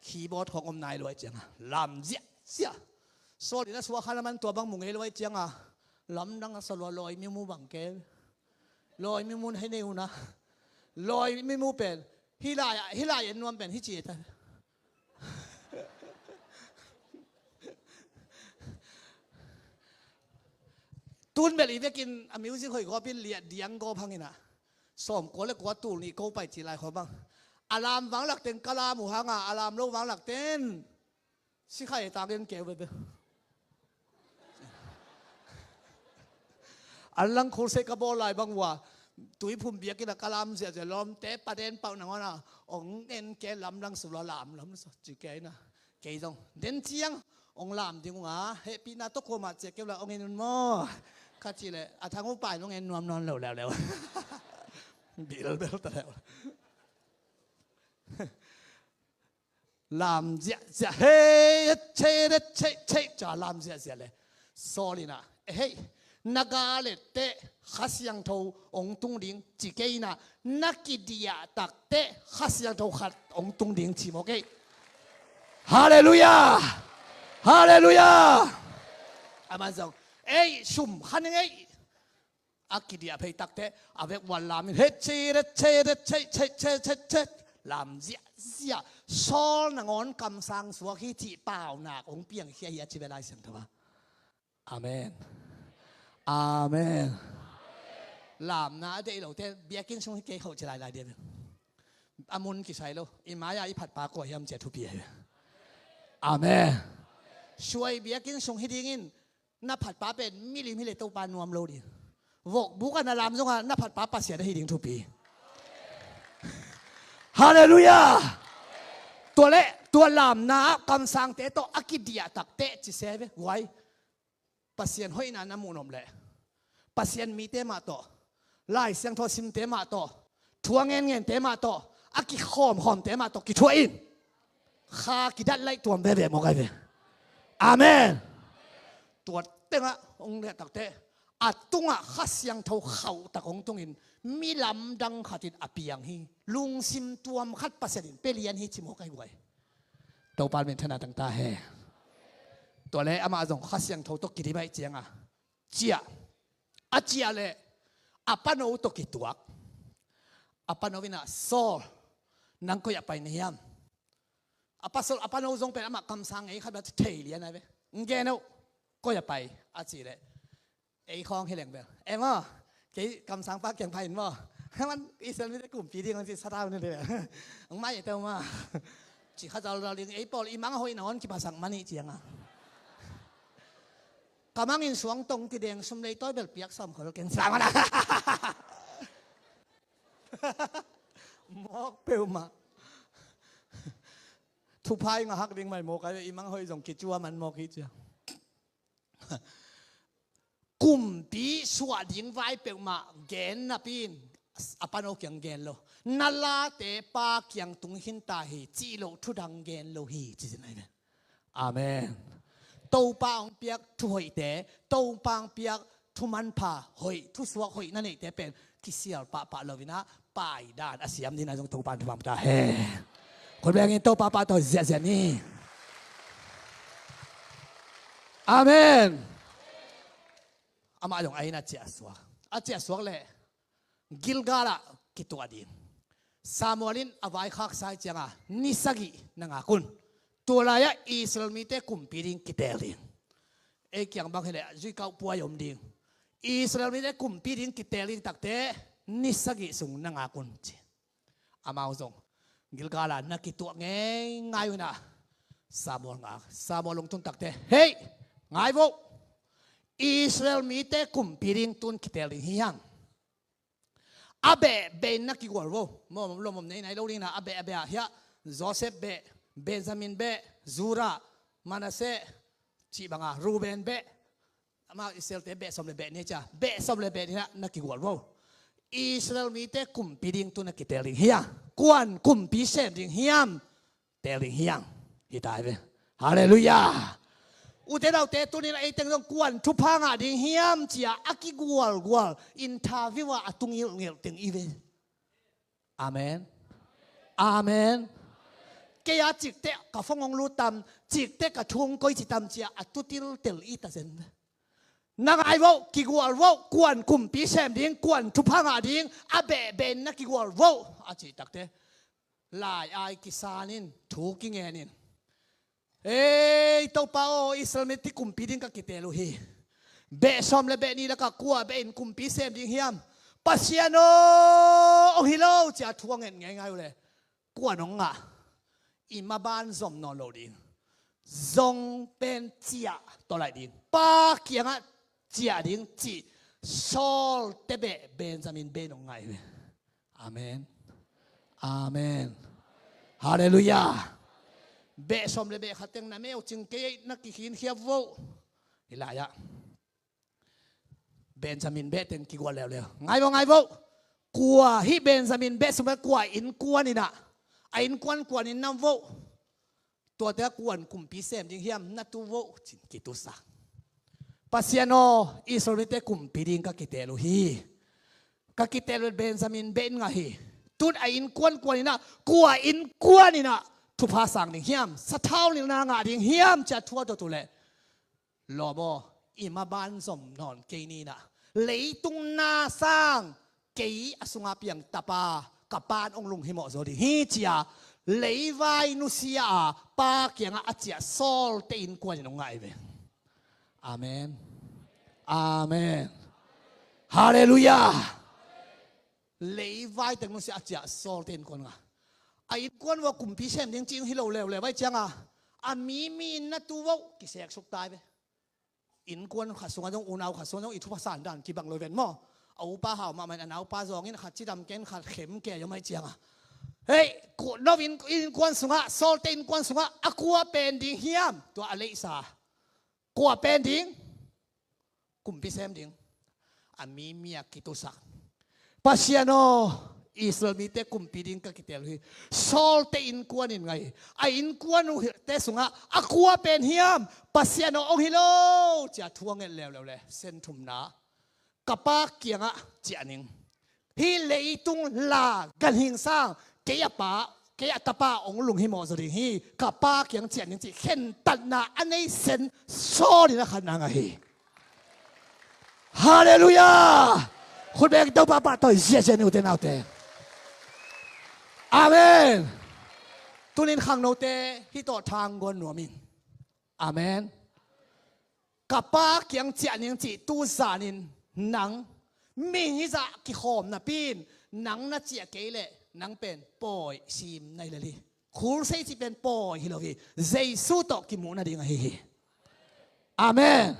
Keyboard khong om nai luai cianga lam ziahziah. Saul in a suak khan a man tua bang mu ngei luai cianga lamdang a sa lua, lawi mimu bang ke. Lawi mimu hei nei una. Lawi mimu pen hih lai, hih lai en nuam pen hih ci ta. Tun bel i vekin a music hoih gawpin liah diang gawp hangina sawmkua le kua tul nih ko pai ci lai khawm bang. A lam vanglak ten ka lam uh hanga a lam lo vanglak ten sikhai tangin keu bebe. An lang khur sei ka bawl lai bang uh a, Tuiphum biakinn a ka lam ziahziah lawmte paden pauh nangawna ong en ke lamdang sula lam lam sa ci ke ina. Kei zong den ciang ong lam ding unga hehpihna tawh kuamah ciah keu la ong en un maw? Kha ci leh a thang uh pai nong en nuam nawn lo leuleu. Bilbel ta leu. Lam ziahziah hei, cei ret cei cei ca lam ziahziah le Saul ina, e hei, na galette Kha Siangtho ong tung ding ci kei ina, na kidiah takte Kha Siangtho khat ong tung ding ci maw kei? Halleluiah. Halleluiah. Aman zong ei sum khan ing ei. A kidiah phei takte a vek uan lamin hei cei ret cei ret cei cei cei cei cei lam ziahziah. Saul nangawn kamsang suak hi cih paunak hong piangkhia hi a ci ve Lai Siangtho a. Amen. Amen. Lamna a deih lote biakinn sung hi kei khoh ci lailai dia ve. A mun kisai lo i mai-a i phatpa kua hiam cia thupi ahi ve. Amen. Suai biakinn sung hi dingin na phatpa pen milim hi le Topa nuam lo ding. Vokbuk a na lam zonga na phatpa Pasian ahi ding thupi. Halleluiah. Tua leh tua lamna ah kamsangte tawh a kidiah takteh ci se ve guai. Pasian hoihna na muh nop leh Pasian mite mah tawh, Lai Siangtho simte mah tawh, thu a ngenngente mah tawh, a kikhawmkhawmte mah tawh kithuah in. Kha kidat laih tuam veve mawk ai ve. Amen. Tua tengah hong liah takteh a tungah Kha Siangtho khauhtak hong tungin mi lamdang khatin a piang hi. Lungsim tuam khat Pasian in pia lian hi ci mawk ai guai. Topa min thana tangta he. Tua leh amah zong Kha Siangtho tawh kidim ahih cianga ciah, a ciah leh a pano tawh kituak. A pano inah Saul, nang koi ah pai na hiam? A pasal a pano zong pen amah kamsang ngei khat bel thei lian ai ve. Ngen uh, koi ah pai a cih leh ei khawng hi leng bel e maw, kei kamsangpa kiang pai in maw? Haman Israel mite kumpi ding ang ci sa tau ni de. Ang mai teu maw? Ci kha zal zal ding ei pawl i mang a hoih na hon kiphasak man ih cianga. Ka mangin suang tong kideng sum lei tawi bel piak sawm khol keng sang mana. Mawk peuhmah. Thupha i ngahak ding mai mawk ai ve, i mang hoih zong kicua man mawk hi cia. Kumpi suah ding vai peuhmah gen napi in a pano kiang gen lo. Na late pa kiang tung khinta hi cih loh thudang gen lo hi ci zin ai ve. Amen. Topa hong piak thuhoihte, Topa hong piak thumanpha hoih, thusuak hoih na neihte pen kisial pahpah loinah paidan a siam dingin zong Topa in thupha ta he. Khut bengin Topa pahtawi ziahziah ni. Amen. Amah zong a inn a ciahsuak, a ciahsuak leh Gilgal ah kituah ding. Samuel in a vaikhaksa ih cianga ni sagih na ngak un. Tua lai-ah Israel mite kumpi ding kiteel ding. Ei kiang bang hileh zuikauh puai om ding. Israel mite kumpi ding kiteel ding takte ni sagih sung na ngak un ci. Amau zong Gilgal ah na kituah ngeingai unah Samuel ngak. Samuel lungtun takte, hei, ngai vo. Israel mite kumpi ding tun kiteel ding hi hang. A beh beh in na kigual vo. Lomom nei nai lo dingna a beh a beh ah hiah Joseph beh, Benjamin beh, Judah, Manasseh, cih banga Reuben beh. Amau Israelte beh sawm le beh ni cia, beh sawm le beh ni na na kigual vo. Israel mite kumpi ding tu na kiteel ding hiam? Kuan kumpi sem ding hiam? Teel ding hiam? Hi tai ve. Halleluiah. Ute naute tunin a eiteng zong kuan thupha ngah ding hiam cia a kigualgual interview ah a tu ngilhngilh teng i ve. Amen. Amen. Kei a cikte ka phone hong lut tam, cikte ka thu hong koici tam cia a tu tiltel i ta zen. Na ngai vo, kigual vo, kuan kumpi sem ding, kuan thupha ngah ding a behbeh in na kigual vo a cih takte lai-ai kisanin thu kingenin, ei Topa aw, Israel mite kumpi ding ka kiteel uh hi. Beh sawm le beh nih lakah kua beh in kumpi sem ding hiam? Pasian aw, ong hi lo cia thu a ngen ngeingai uhleh kuan ong ngah? I maban zom nawn lo ding. Zong pen ciah tawh laih ding. Pa kiangah ciah ding cih Saul te beh Benjamin beh nong ngai ve. Amen. Amen. Halleluiah. Beh sawm le beh khat teng na meucing kei na kikhinkhia vo. Hi lai-ah Benjamin beh teng kigual leuleu. Ngai vo, ngai vo. Kua hih Benjamin beh sum kua innkuan inah, a innkuan kuan in nam vo. Tuate a kuan kumpi sem ding hiam na tu vo cin kitusak. Pasian aw, Israel mite kumpi ding ka kiteel uh hi. Ka kiteel uh Benjamin beh in ngah hi. Tun a innkuan kuan inah, kua innkuan inah thupha sang ding hiam? Sathau nilna ngah ding hiam cia thu a dot uhleh, lawm aw, i maban zom nawn kei ninah, leitung na sang kei a sunga piang tapa ka pan ong lunghimawh zo ding hi cia leivai nusia a pa kiangah a ciah Saul te innkuan in ong ngai ve. Amen. Amen. Halleluiah. Leivai teng nusia a ciah Saul te innkuan ngah. A innkuan vo kumpi sem ding cih hi lo leuleu vai cianga a mi mi in na tu vo kiseksuk tai ve. Innkuan khat sungah zong, unau khat sungah zong i thupha san dan kibang lo ven maw? A upa hau mahmah in a naupa zawngin khat cidam ken khat khem ke a om ai cianga Hei, no innkuan sungah, Sawlte innkuan sungah a kua pen ding hiam? Tua a leihsa kua pen ding? Kumpi sem ding. A mi miak kitusak. Pasian aw, Israel mite kumpi ding ka kitel uh hi. Sawlte innkuan in ngai. A innkuan uhte sungah a kua pen hiam? Pasian aw, ong hi lo, ci-a thu a nget leuleu le, sen thumna, ka pa kiangah ciah ning. Hih leitung la ganhing sang, kei a pa, kei a tapa ong lunghimawh zaw ding hi. Ka pa kiang ciah ning cih khentatna a nei sen Saul in a khatna ngah hi. Halleluiah. Khut beng Topa pahtawi ziahziah ni, ute naute. Amen. Tunin khangnote hih tawh thangguan nuam in. Amen. Ka pa kiang ciah ning cih tu zanin nang mihing hizah kikhawm napi in, nang na ciah kei leh nang pen pawi sim na hi lel hi. Khulsei cih pen pawi hi lo hi. Jesu tawh kimuh nading ahi hi. Amen.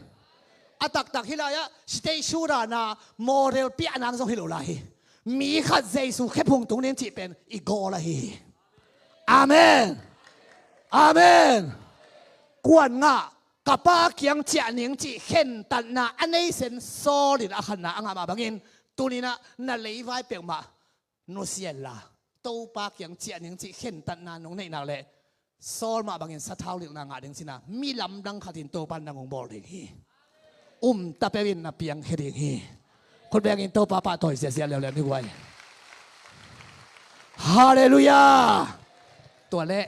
A taktak hih lai-ah stage show dana model piahna zong hi lo lai hi. Mi khat Jesu khephung tung ding cih pen i gawl ahi hi. Amen. Amen. Kuan ngah, ka pa kiang ciah ning cih khentatna a nei sen Saul in a khatna a ngah mah bangin, tuninah na leivai peuhmah nusia inla, Topa kiang ciah ning cih khentatna nong neih nak leh, Saul mah bangin sathau lilhna ngah ding cina, mi lamdang khatin Topa in nang hong bawl ding hi. Umta peuhin na piangkhia ding hi. Khut bengin Topa pahtawi ziahziah leuleu ni guai. Halleluiah. Tua leh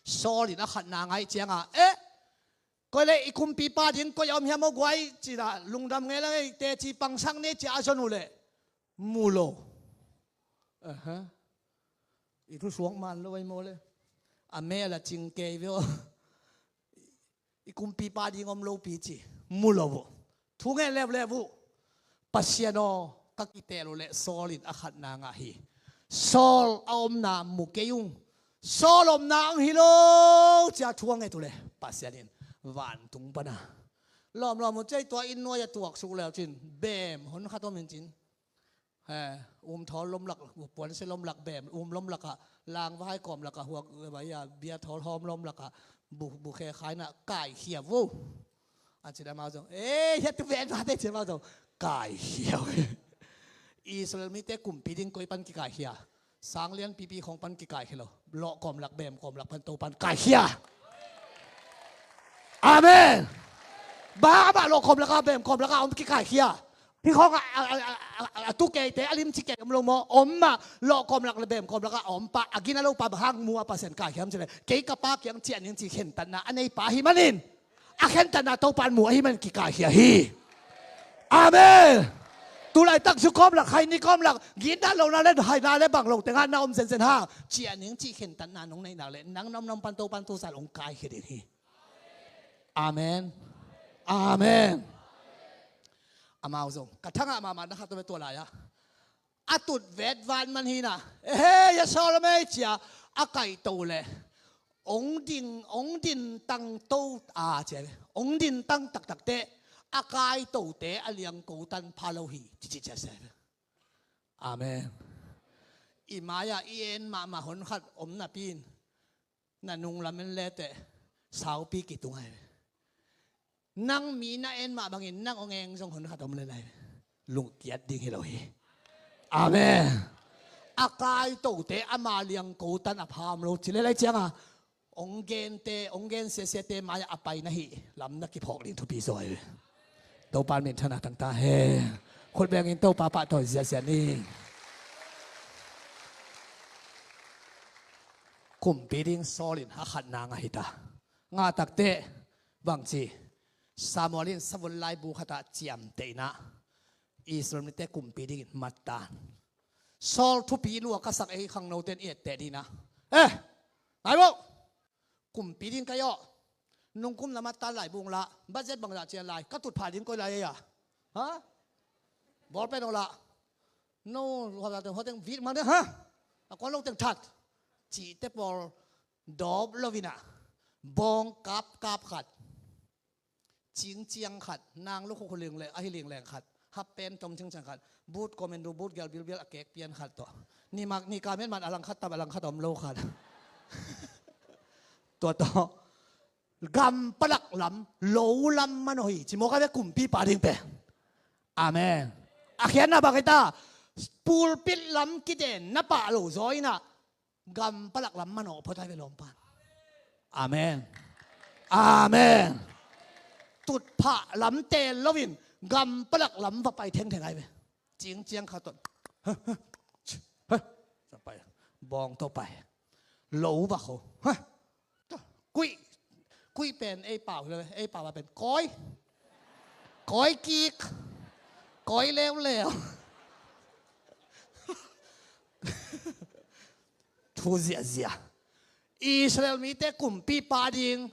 Saul in a khatna ngaih cianga, eh, koi le i kumpipa ding koi a om hiam aw guai, cina lungdam ngei la ngei, teci pangsak ni cia a zon uh leh mu lo. Aha. I thu suak man lo ai maw le. A mel a cing kei veo. I kumpipa ding om lopi ci mu lo uh. Thu ngen leuleu uh. Pasian aw, ka kitel uh leh Saul in a khatna ngah hi. Saul a omna mu kei ung. Saul omna ang hi lo, cia thu a nget uh leh Pasian in vantung pana lawmlawm uh, cia i tua inn nuai a tuaksuk leu cin, beem hon khat om in cin. He, um thawl lomlak, puansia lomlak, beem um lomlakah, langvahai kawmlakah, huak, bia thawl hawm lomlakah, bu, bu khe khaina kaikhia vo. A cin amau zong, eh, hiatu ven vate cin amau zong kaikhia vo. Israel mite kumpi ding koi pan kikaikhia? Sanglian pipi khong pan kikaikhia lo. Lawh kawmlak, beem kawmlak pan Topan kaikhia. Amen. Bang amah lawh kawmlakah, beem kawmlakah om kikaikhia? Hih khawng a, a, a, a, a, a tu keite, a limci kei om lo maw? Om mah, lawh kawmlak le beem kawmlakah a om pa, a gina lo pa bang hang mu a Pasian kaikhiam cileh? Kei ka pa kiang ciah ning ci khentatna a nei pa ahi manin, a khentatna Topan mu ahi manin kikaikhia hi. Amen. Tulaitak zu kawmlak, khaini kawmlak, gitna lona le haina le bang lo tengah na om zenzen hang, ciah ning ci khentatna nong neih nak leh, nang na om na om pan Topan tusan hong kaikhia ding hi. Amen. Amen. Amau zong ka thangah mahmah na khat om e tua lai-ah. A tut vet van man hina. Ehe, ya Saul a mei cia a kaito le. Ong ding, ong din tang to a cia. Ong din tang taktak te. A kaitote a liangko tan pha lo hi. Cici cia cia. Amen. I mai-ah i en mahmah hon khat om napi in, na nunglam en leteh saupi kitung ai. Nang mi na en mah bangin nang ong eng zong hon khat om le lai. Lungkiat ding hi lo hi. Amen. A kaitote ama liangko tan a pha om lo ci le lai cianga, ong gente, ong gen siasiate mai-ah a pai na hih lam na kiphawk ding thupi zaw hi. Topan minthanna tang ta hen. Khut bengin Topa pahtawi ziahziah ni. Kumpi ding Saul in a khatna ngah hi ta. Ngah takteh bangci, Samuel in savun laibu khatah ciamtehna, Israel mite kumpi dingin mattan. Saul thupi lua ka sak ei khangnote in i etteh dingna. Eh, ngai vo. Kumpi ding ka hi aw. Nungkum na mattan lai bung lah. Budget bangzah cian lai. Ka tutphah ding koi lai ei a. Ha? Bawlpen aw lah. No, huateng, huateng vit mang ding, ha? A kuan lo teng that. Cihte pawl dawp lo inah. Bawng kapkap khat. Cingciang khat. Nang lo khukhu lingleng, ahi lingleng khat. Hap pen tom cingcang khat. But commando but gel bilbial a kek pian khat tawh. Ni mak ni ka men man a lang khat tam a lang khat om lo khat. Tua tawh. Gam palak lam, lo lam manawh hi. Ci mawk a ve kumpipa ding pen. Amen. A khiatna bang hi ta, pulpit lam kiden na pah lo zaw inah gam palak lam manawh phot ai ve lawmpan. Amen. Amen. Tutphah lam teel loin gam palak lam va pai thengtheng ai ve. Cingciang kha ton. Sa pai. Bawng tawh pai. Lo va kho. Kuih. Kuih pen ei pau hi lo, ei pau a pen kawi. Kawi kik. Kawi leuleu. Thu ziahziah. Israel mite kumpipa ding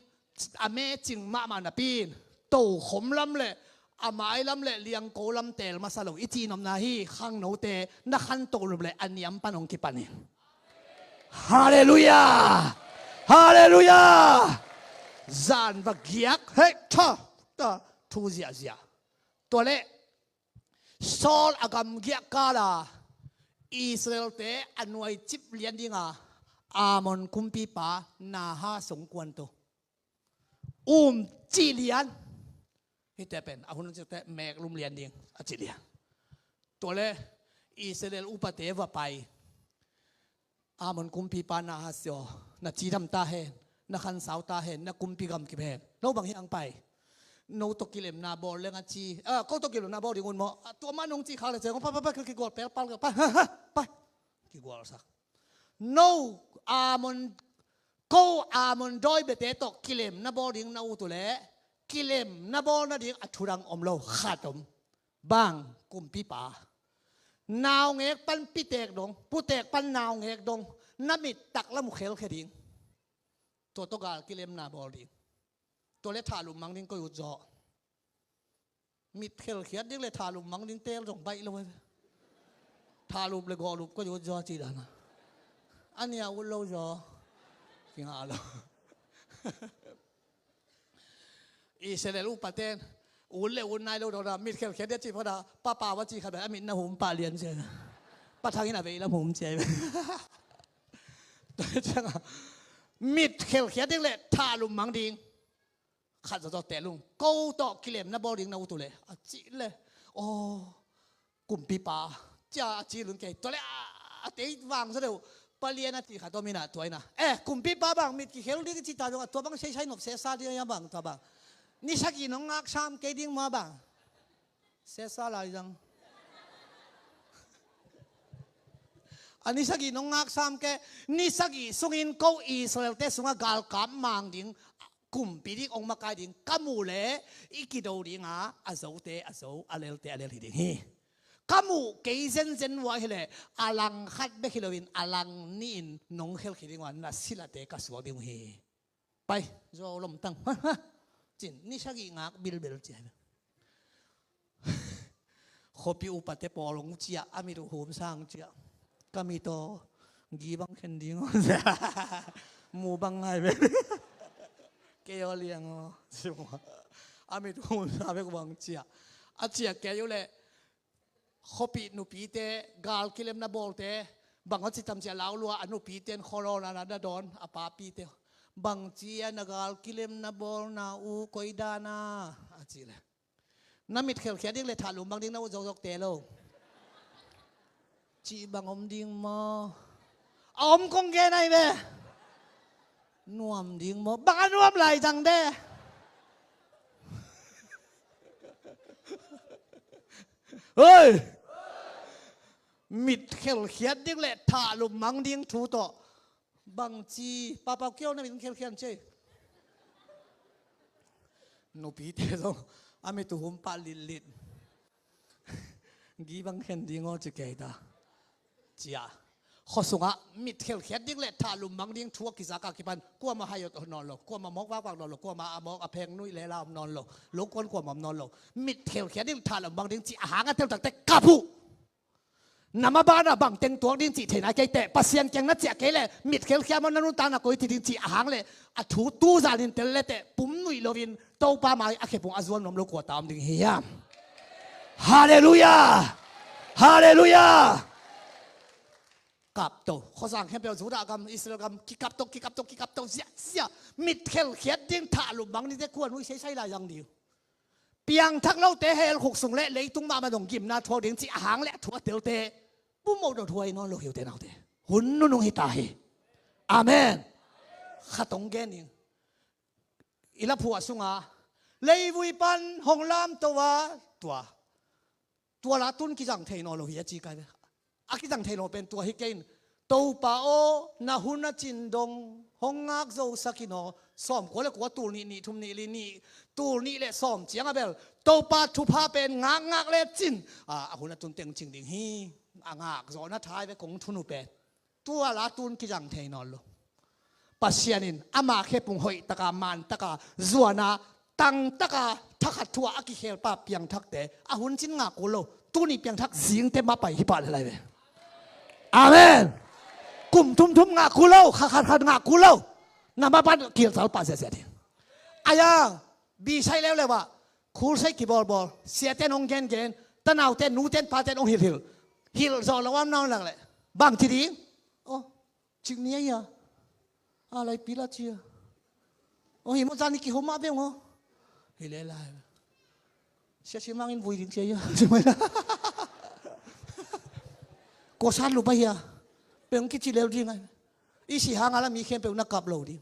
a mecing mahmah napi in tokhom lam le a mai lam le liangko lam teel masa lo i cih nopna hi. Khangnote na khantoh lum le a niam pan hong kipan in. Halleluiah. Halleluiah. Zan va giak hei tha ta thu ziahziah. Tua leh Saul a gamgiah kala Israelte a nuaicip lian dinga Ammon kumpipa Nahas hong kuanto. Um cih lian. Hihte pen a hun ciangte meklum lian ding a cih lian. Tua le Israel upate va pai. Ammon kumpipa Nahas aw, na cidam ta hen, na khansau ta hen, na kumpi gamkim hen. No bang hi ang pai. No tawh kilemna bawl leng a ci. Ah, ko tawh kilemna bawl ding un maw. Ah, tua mah nong cih khak le ciang pai pai pai kigual pelpal pai. Pai. Kigualsak. No Ammon, ko Ammon dawi biate tawh kilemna bawl ding na ut uh leh kilemna bawl nading a thudang om lo khat om. Bang kumpipa. Naungek pan pitek dong, putek pan naungek dong, na mit taklam uh khelkhia ding. Tua tawh gal kilemna bawl ding. Tua le thahlum mang ding koi ut zaw. Mit khelkhiat ding le thahlum mang ding teel zong baih lo. Thahlum le gawhlup koi ut zaw ci dana. A nia ut lo zaw. Kingah lo. Israel upaten ut le ut nai lo dona mit khelkhiat dia ci phada papa wa ci khat a mit na hum pah lian cia. Pa thangin a vei lam hum cia. Tua cianga mit khelkhiat ding le thahlum mang ding. Khat zawzaw tehlung ko tawh kilemna bawl ding na ut uh le a cih le aw kumpipa cia a ci lun kei tua le a tei vang zaw deuh. Palian a ti khat om inah tua inah eh kumpipa bang mit kikhel ding i ci ta zong a tua bang seisai nop sesa ding a bang tua bang ni sagih nong ngak sam kei ding ma bang sesa lai zang. A ni sagih nong ngak sam kei ni sagih sungin ko Israelte sungah galkap mang ding kumpi ding ong makai ding ka muh le i kido dinga a zote a zo a lelte a lel hi ding hi. Ka muh kei zenzen uh ahi le a lang khat bek hi loin a lang nihin nong khelkhi ding uh a na silate ka suak ding uh hi. Pai zaw lomtang cin ni sagih ngak bilbel cia. Khuapi upate pawl hong ciah a mit uh hum sang ciah ka mit aw gi bang khen ding aw. Mu bang ngai ve. Kei aw liang aw a mit uh hum sa bek bang ciah a ciah kei uh leh khuapi nupite gal kilemna bawlte bang aw citam ciah lau lua a nupite in khualawna na dawn a papite bang cia na gal kilemna bawlna uh koi dana a cih leh na mit khelkhiat ding le thahlum bang ding na ut zokzok te lo. Cih bang om ding maw a om kong gen ai ve. Nuam ding maw bang a nuam lai zang de. Hei mit khelkhiat ding le thahlum mang ding thu tawh bangci papau kiau na min khelkhian cei. Nupite zong a mit uh hum pah litlit gi bang khen ding aw ci kei ta. Cia khuasungah mit khelkhiat ding le thahlum mang ding thu a kizaka kipan kuama hai nawn lo kuama mawk vakvak nawn lo kuama a mawk a pheng nuih lela om nawn lo. Lokuan kuama om nawn lo. Mit khelkhiat ding thahlum mang ding ci a hang a teltakte kap uh. Nama bana bang teng tuak ding cih thei nai kei teh Pasian kiang na ciah kei leh mit khelkhia maw na nuntakna koi ci ding cih a hang leh a thu tu zanin tel le teh pum nuih loin Topa mai a khepung a zuan nuam lo kua ta om ding hiam? Halleluiah. Halleluiah. Kapto. Khuazang khempeuh, Judah gam, Israel gam, kikapto, kikapto, kikapto ziahziah. Mit khelkhiat ding, thah lummang dingte khuanuih seisai lai zang ding uh. Piangthak lote hell khuk sung le leitung mahmah dong gimna thuak ding cih a hang le a thuak telte pumawh dot huai nawn lo hi uh te naute. Hun nunung hi ta hi. Amen. Khat hong gen ning. I laphuah sunga leivui pan hong lamto a, tua tua la tun kizang thei nawn lo hi a ci kai ve. A kizang thei nawn pen tua hi kei in, Topa aw, na hun a cin dong hong ngak zo sak in aw. Sawmkua le kua, tul nih, nih thum, nih li nih, tul nih le sawm ciang a bel Topa thupha pen ngakngak le cin a, a hun a tun teng cing ding hi. A ngak zawhna thai ve kong thunu pen. Tua la tun kizang thei nawn lo. Pasian in ama khepung hoih taka, man taka, zuana, tang taka, thakhat thu a a kikhelpa piangthakte a hun cin ngak kul lo. Tuni piangthak zingte mapai hi pah le lai ve. Amen. Kum thumthum ngak kul lo, khat khat khat ngak kul lo. Na mapan kilcal pah ziahziah ding. Ayang, bisai leuleu ah, khulsai kibawlbawl, siaten hong gengen, tanauten, nuten, paten hong hilhhilh. Hilh zawh lo am nawn lak leh bang ci ding? Oh, cik ni aia. A laipi la cia. Oh, hi maw, zani kihoma beng aw. Hi le lai. Sia simangin vui ding cia ia. Kosan lupa hia. Peng kici leu ding ai. I si hanga la mi khempeuh na kap lo ding.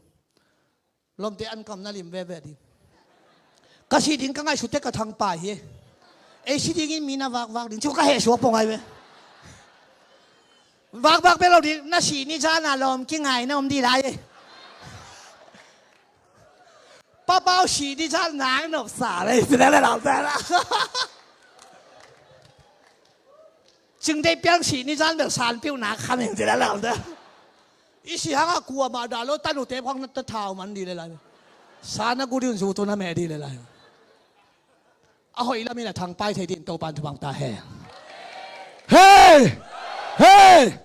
Lawmte an kam na lim veve ding. Ka si ding ka ngaihsut te ka thangpai hi. Ei si dingin mi na vakvak ding. Cu ka heh suak pong ai ve. Vakvak pe lo ding, na si ni zan a lawm kingai na om dih lai. Papau si ni zan nang nop sa le, si le le lau sa la. Cingdei piang si ni zan bel san piu nak kham hing si le lau sa. I si hanga kuamah dah lo, tanute phang na ta thau man dih le lai. Sa na gu dih un zu tu na meh dih le lai. A hoih lamin a thangpai thei dingin Topan thupha ta hen. Hei! Hei!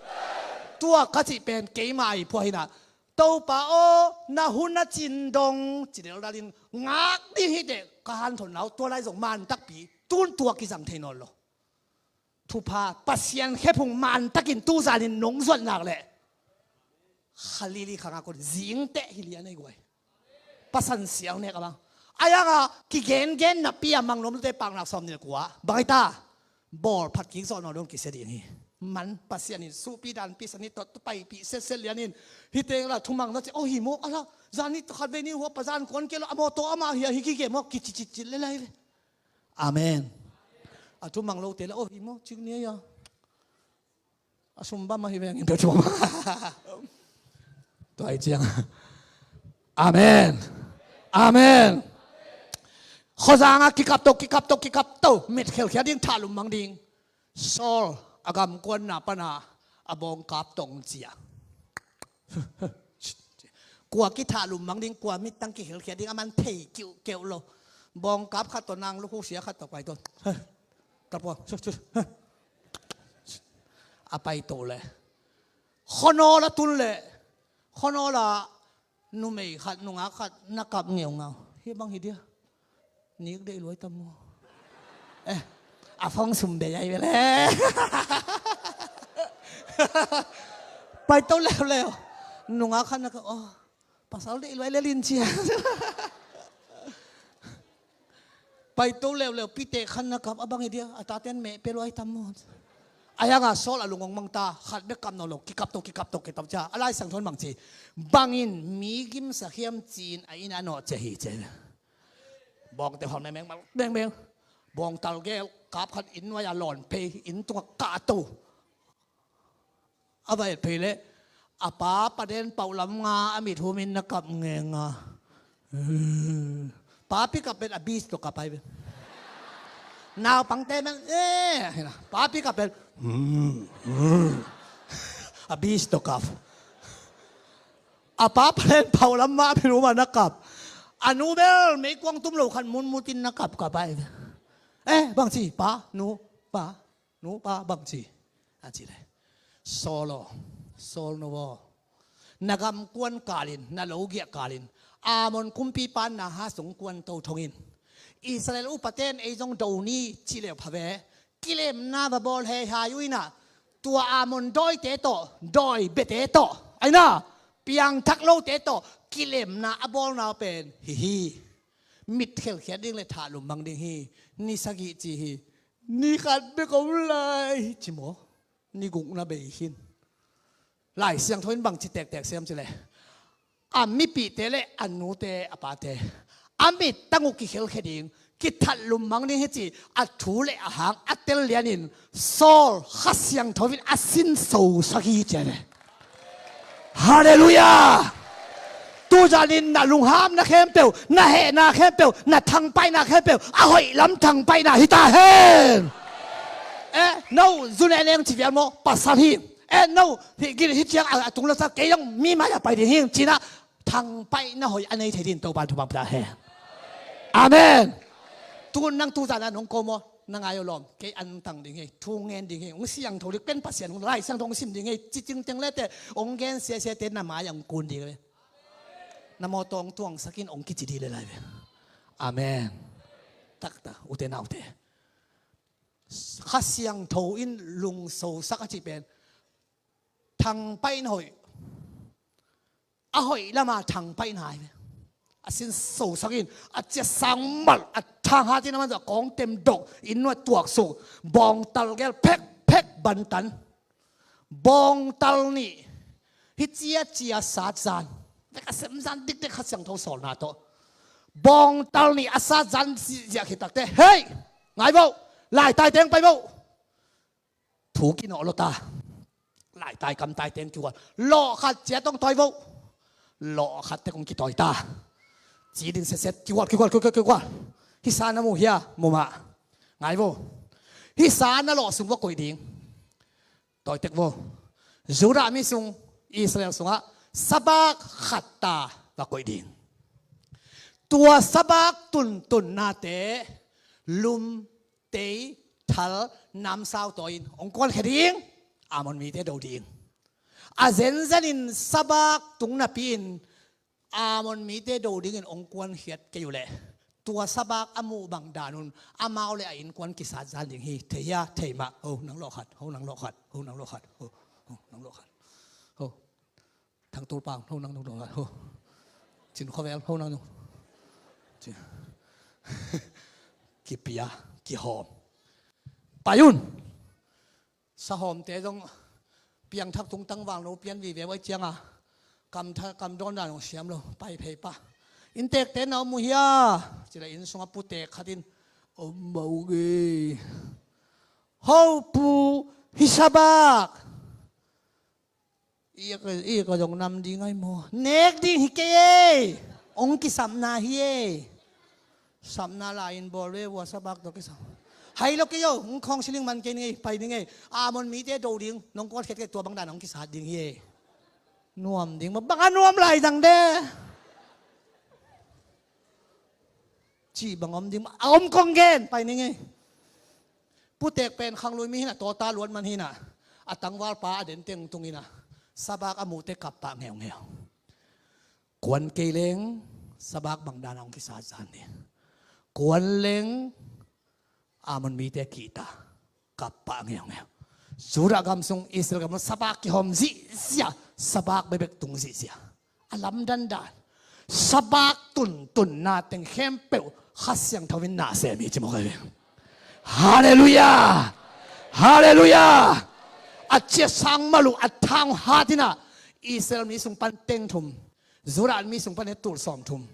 Tua ka cih pen keimah i phuah hinah, Topa aw, na hun a cin dong ci delhdalin ngak ding hi teh ka hanthon lau, tua lai zong man takpi, tun tua kizang thei nawn lo. Thupha, Pasian khephung man takin tuzanin nong zuat nak leh Khalili khanga kon zingteh hi lian ei guai. Pasan siau nek a bang. Ayanga kigengen napi a mang lomte paknak sawm nih le kua bang ai ta. Bawl phat kik zawh nawn dong kisia ding hi. Man Pasian in suhpi danpi sani tot paipih setset lianin. Hiteng la thumang na ci oh hi maw, ala zani khat vei ni hua pa zan kuan kei lo a mawtaw amah hi a hi kike maw kicicicit le lai ve. Amen. A thumang lote la oh hi maw cik ni a ia. A sum bam ahi veng in pia cuang. Tua ahi ciang. Amen. Amen. Khuazang ah kikap to, kikap to, kikap to. Mit khelkhia ding, thah lummang ding. Saul a gamkuanna pana a bawngkap tong cia. Kua kithah lummang ding, kua mittang kikhelkhia ding, a man thei kiuhkeuh lo. Bawngkap khat tawh nang lukhu sia khat tawh pai tawh. Kapua. A pai to le. Khuanawl a tun leh khuanawl ah numei khat, nungak khat na kap ngeungau. Hi bang hi dia. Nik deih luai tam maw? Eh, a phone sum bei ai ve le. Pai to leuleu. Nungak khat na kap, oh, pasal deih luai le lin cia. Pai to leuleu, pite khan na kap a bang hi dia, a taten meh pe luai tam maw? A hianga Saul a lungong mang ta, khat bek kap nawn lo, kikap to, kikap to, kikap cia. A Lai Siangtho in bang ci, bangin mi gimsak hiam ci-in a inn a nawh cia hi cia. Bawngte hon mengmeng, mengmeng. Bawngtal gel, kap khat inn nuai a lawn pei, inn tungah kah to. A va et phei leh a pa paden pauh lam nga a mit humin na kap ngenga. Pa pikap pen a bis tawh kap ai ve. Naupangte men eh, pa pikap pen a bis tawh kap. A pa paden pauh lam ma a mit huma na kap. A nu bel meikuang tum lo khan munmutin na kap kap ai ve. Eh, bang ci, pa, nu, pa. Nu pa bang ci, a ci le, Saul aw, Saul nu aw, na gamkuan kalin, na logiah kalin, Ammon kumpipa Nahas hong kuanto thongin, Israel upate in ei zong do ni cih leh pha ve. Kilemna va bawl heihai uh inah, tua Amon dawite tawh, dawi biate tawh, a inah piangthak lote tawh kilemna a bawlna uh pen hi hi. Mit khelkhiat ding le thahlum mang ding hi. Ni sagih ci hi. Ni khat bek om lai ci maw? Ni guk na bei khin. Lai Siangtho in bangci tektek siam cileh, a mipihte le a nute a pate a mittang uh kikhelkhia ding, kithahlum mang ding hi ci a thu le a hang a tel lianin Saul Kha Siangtho in a sinsosak hi ci a ve. Halleluiah. Tuzanin na lunghamna khempeuh, na hehna khempeuh, na thangpaihna khempeuh a hoih lam thangpaihna hi ta hen. Eh, no zu ne neng ci vial maw? Pasal hi. Eh, no hi gil hi ciang a, a tung lo sa kei dong mi mai a pai ding hi cinah thangpaihna hoih a nei thei din Topan thupha pia hen. Amen. Tun nang tuzana nong ko maw? Na ngai uh lawm, kei an tang ding hi, thu ngen ding hi, hong siangtho ding pen Pasian hong Lai Siangtho hong sim ding hi, ci cingteng lete hong gen siasiate na mai ah hong kun ding hi. Na mawtaw hong tuangsak in hong kici dih le lai ve. Amen. Takta ute naute, Kha Siangtho in lungsosak a cih pen thangpaihna hoih, a hoih lama thangpaihna hi ve. A sinsosak in a ciatsang malh, a thanghat in a manzah kawng temdok, inn nuai tuaksuk, bawngtal gel phekphek bantan, bawngtal nih hi ciacia satzan, vek a semzan dikdek Kha Siangtho sawlna tawh bawngtal nih a satzan ziahkhit takte, hei, ngai vo, laitai teng pai vo. Thu kinawh lo ta. Laitai kamtai teng kigual, lawh khat ciat hong tawi vo. Lawh khat tek hong kitawi ta. Ci ding setset kigual, kigual, kigual, kigual. Hisa na mu hia? Mu mah. Ngai vo. Hisa na lawh sung va koih ding. Tawi tek vo. Judah mi sung, Israel sungah sabak khat ta va koih ding. Tua sabak tuntunnate lum, tei, thal, namsau tawi in hong kuankhia ding. Amon mite do ding. A zenzenin sabak tung napi-in Amon mite do dingin hong kuankhiat kei uh leh, tua sabak a muh bang dan un amau le a innkuan kisat zan ding hi. Thei hia? Thei mah. Ho nang lawh khat, ho nang lawh khat, ho nang lawh khat, ho, ho nang lawh khat, ho. Thangtulpa, ho nang nung dong lai ho. Cin Khuavel, ho nang nung. Ci. Kipia, kihawm. Pai un. Sahawmte zong piangthak tungtang vang lo pian vive vai cianga kam tha, kam dawn dan zong siam lo. Pai phei pa. Inntekte na om uh hia? Cila inn sunga putek khatin om mah uh ge. Ho pu, hi sabak. I ka, i ka zong nam ding ai maw? Nek ding hi kei ei. Ong kisapna hi ei. Sapna lai-in bawl ve vua, sabak tawh kisap. Hai lo kei o, ong khawng siling man kei ning ei, pai ning ei. Amon mite do ding, nong kuat khet kei tua bang dan ong kisat ding hi ei. Nuam ding maw, bang a nuam lai dang de. Cih bang om ding maw, a om kong gen, pai ning ei. Putek pen khanglui mi hinah, tawta luat man hinah, a tangvalpa a den teng tung hinah, sabak a muhte kappah ngeungeu. Kuan kei leng sabak bang dana hong kisat zan ni. Kuan leng Amon mite kihta, kappah ngeungeu. Judah gam sung, Israel gam sung sabak kihawm zihziah, sabak bekbek tung zihziah. A lamdang dan. Sabak tuntunna teng khempeuh Kha Siangtho in nasem hi ci mawk ahi ve. Halleluiah. Halleluiah. A ciatsang maluk a thanghat inah Israel mi sung pan teng thum, Judah mi sung pan he tul sawm thum,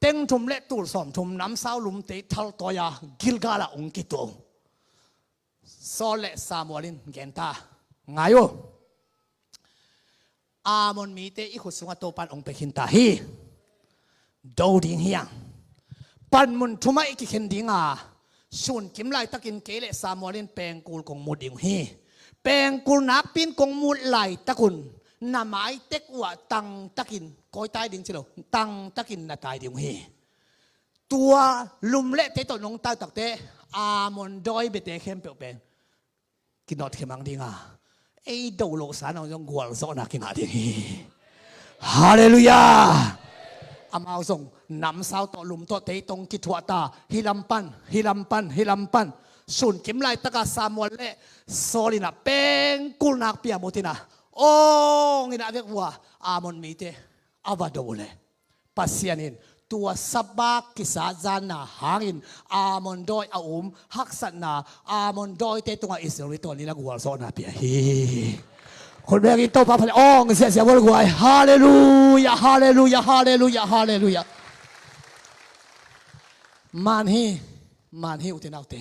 teng thum le tul sawm thum namsau lumte thaltawi-a Gilgal ah ong kituah uh. Saul le Samuel in genta, ngai uh. Amon mite i khut sungah Topan ong pia khinta hi. Do ding hi hang. Panmun thumah i kikhen dinga, sunkim laitakin kei le Samuel in pengkul kong mut ding uh hi. Pengkul nakpi-in kong mut laitakun na maitek uhah tangtakin, kawi tai ding ci lo, tangtakin na tai ding uh hi. Tua lum le tei tawh nong taitakte Amon dawi biate khempeuh pen kinawtkhia mang dinga, ei do lohsa nong zong gualzawhna kingah ding hi. Halleluiah. Amau zong namsau tawh lum tawh tei tong kithuah ta. Hih lam pan, hih lam pan, hih lam pan. Sun kim laitaka Samuel le Saul in ah pengkul nakpi a mut in ah, awng in ah a vek uh a, Ammon mite a va do uh leh, Pasian in tua sabak kisat zanna hangin Ammon dawi a um haksatna, Ammon dawite tungah Israel mi tawh ni na gualzawhna pia hi. Khut bengin Topa phat leh awng ziahziah vual guai. Halleluiah, halleluiah, halleluiah, halleluiah. Man hi, man hi, ute naute.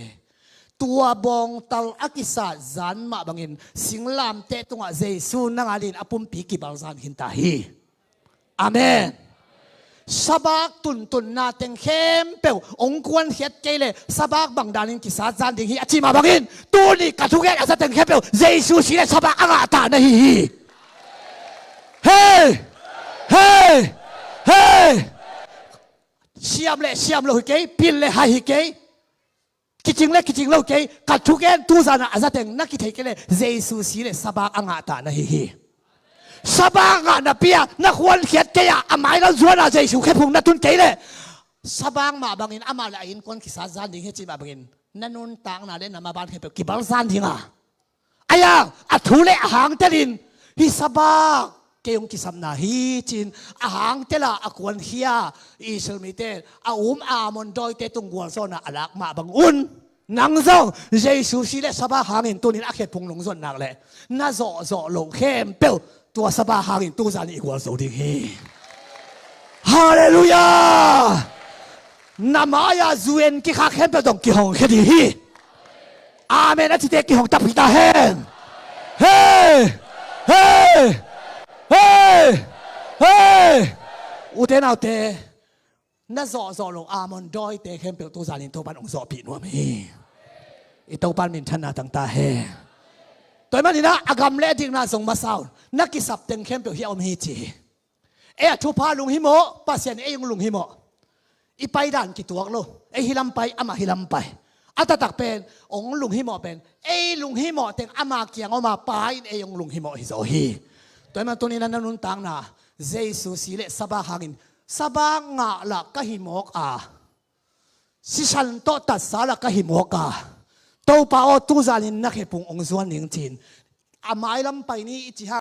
Tua bawngtal a kisat zan mah bangin singlamteh tungah Jesu nangawn in a pumpi kibalzan khin ta hi. Amen. Sabak tuntunna teng khempeuh hong kuankhiat kei leh sabak bang danin kisat zan ding hi a cih mah bangin, tuni ka thugen a za teng khempeuh Jesu si leh sabak a ngah ta na hi hi. Hei! Hei! Hei! Siam le siam lo hi kei, pil le hai hi kei, kicing le kicing lo kei, ka thugen tuzan a zateng na kithei kei leh Jesu si leh sabak a ngah ta na hi hi. Sabak ngah napi-a na khuankhiat kei a, a mailam zuan a Jesu khephung na tun kei leh, sabak mah bangin amah le a innkuan kisat zan ding hi a cih mah bangin na nuntakna le na maban khempeuh kibalzan ding a, a yang a thu le a hangtelin, hih sabak kei hong kisapna hi ci-in a hangtel a, a kuankhia Israel mite a um Ammon dawite tung gualzawhna a lak mah bang un, nang zong Jesu si leh sabak hangin tunin a khephung nong zon nak leh na zawhzawh loh khempeuh tua sabak hangin tuzan i gualzo ding hi. Halleluiah. Na mai-a zu-en kikhak khempeuh zong kihongkhia ding hi. Amen a cite kihong takpi ta hen. Hei! Hei! Hei! Hei! Ute naute, na zawhzawh loh Ammon dawite khempeuh tuzanin Topan hong zawhpih nuam hi. I Topan minthanna tang ta hen. Tua ahih manin ah a gam le a dikna zong masa un, na kisap teng khempeuh hiah om hi ci hi. Ei a thupha lunghimawh, Pasian ei hong lunghimawh. I paidan kituak lo. Ei hih lam pai, amah hih lam pai. A taktak pen hong lunghimawh pen ei lunghimawh teng ama kiang om a, Pa in ei hong lunghimawh hi zaw hi. Tua ahih manin tunin na nuntakna Jesu si leh sabak hangin, sabak ngah lah ka hi mawk a, sisan tawh tatsa lah ka hi mawk a, Topa aw, tuzanin na khephung hong zuan ning ci-in a mailam pai ni i ci hang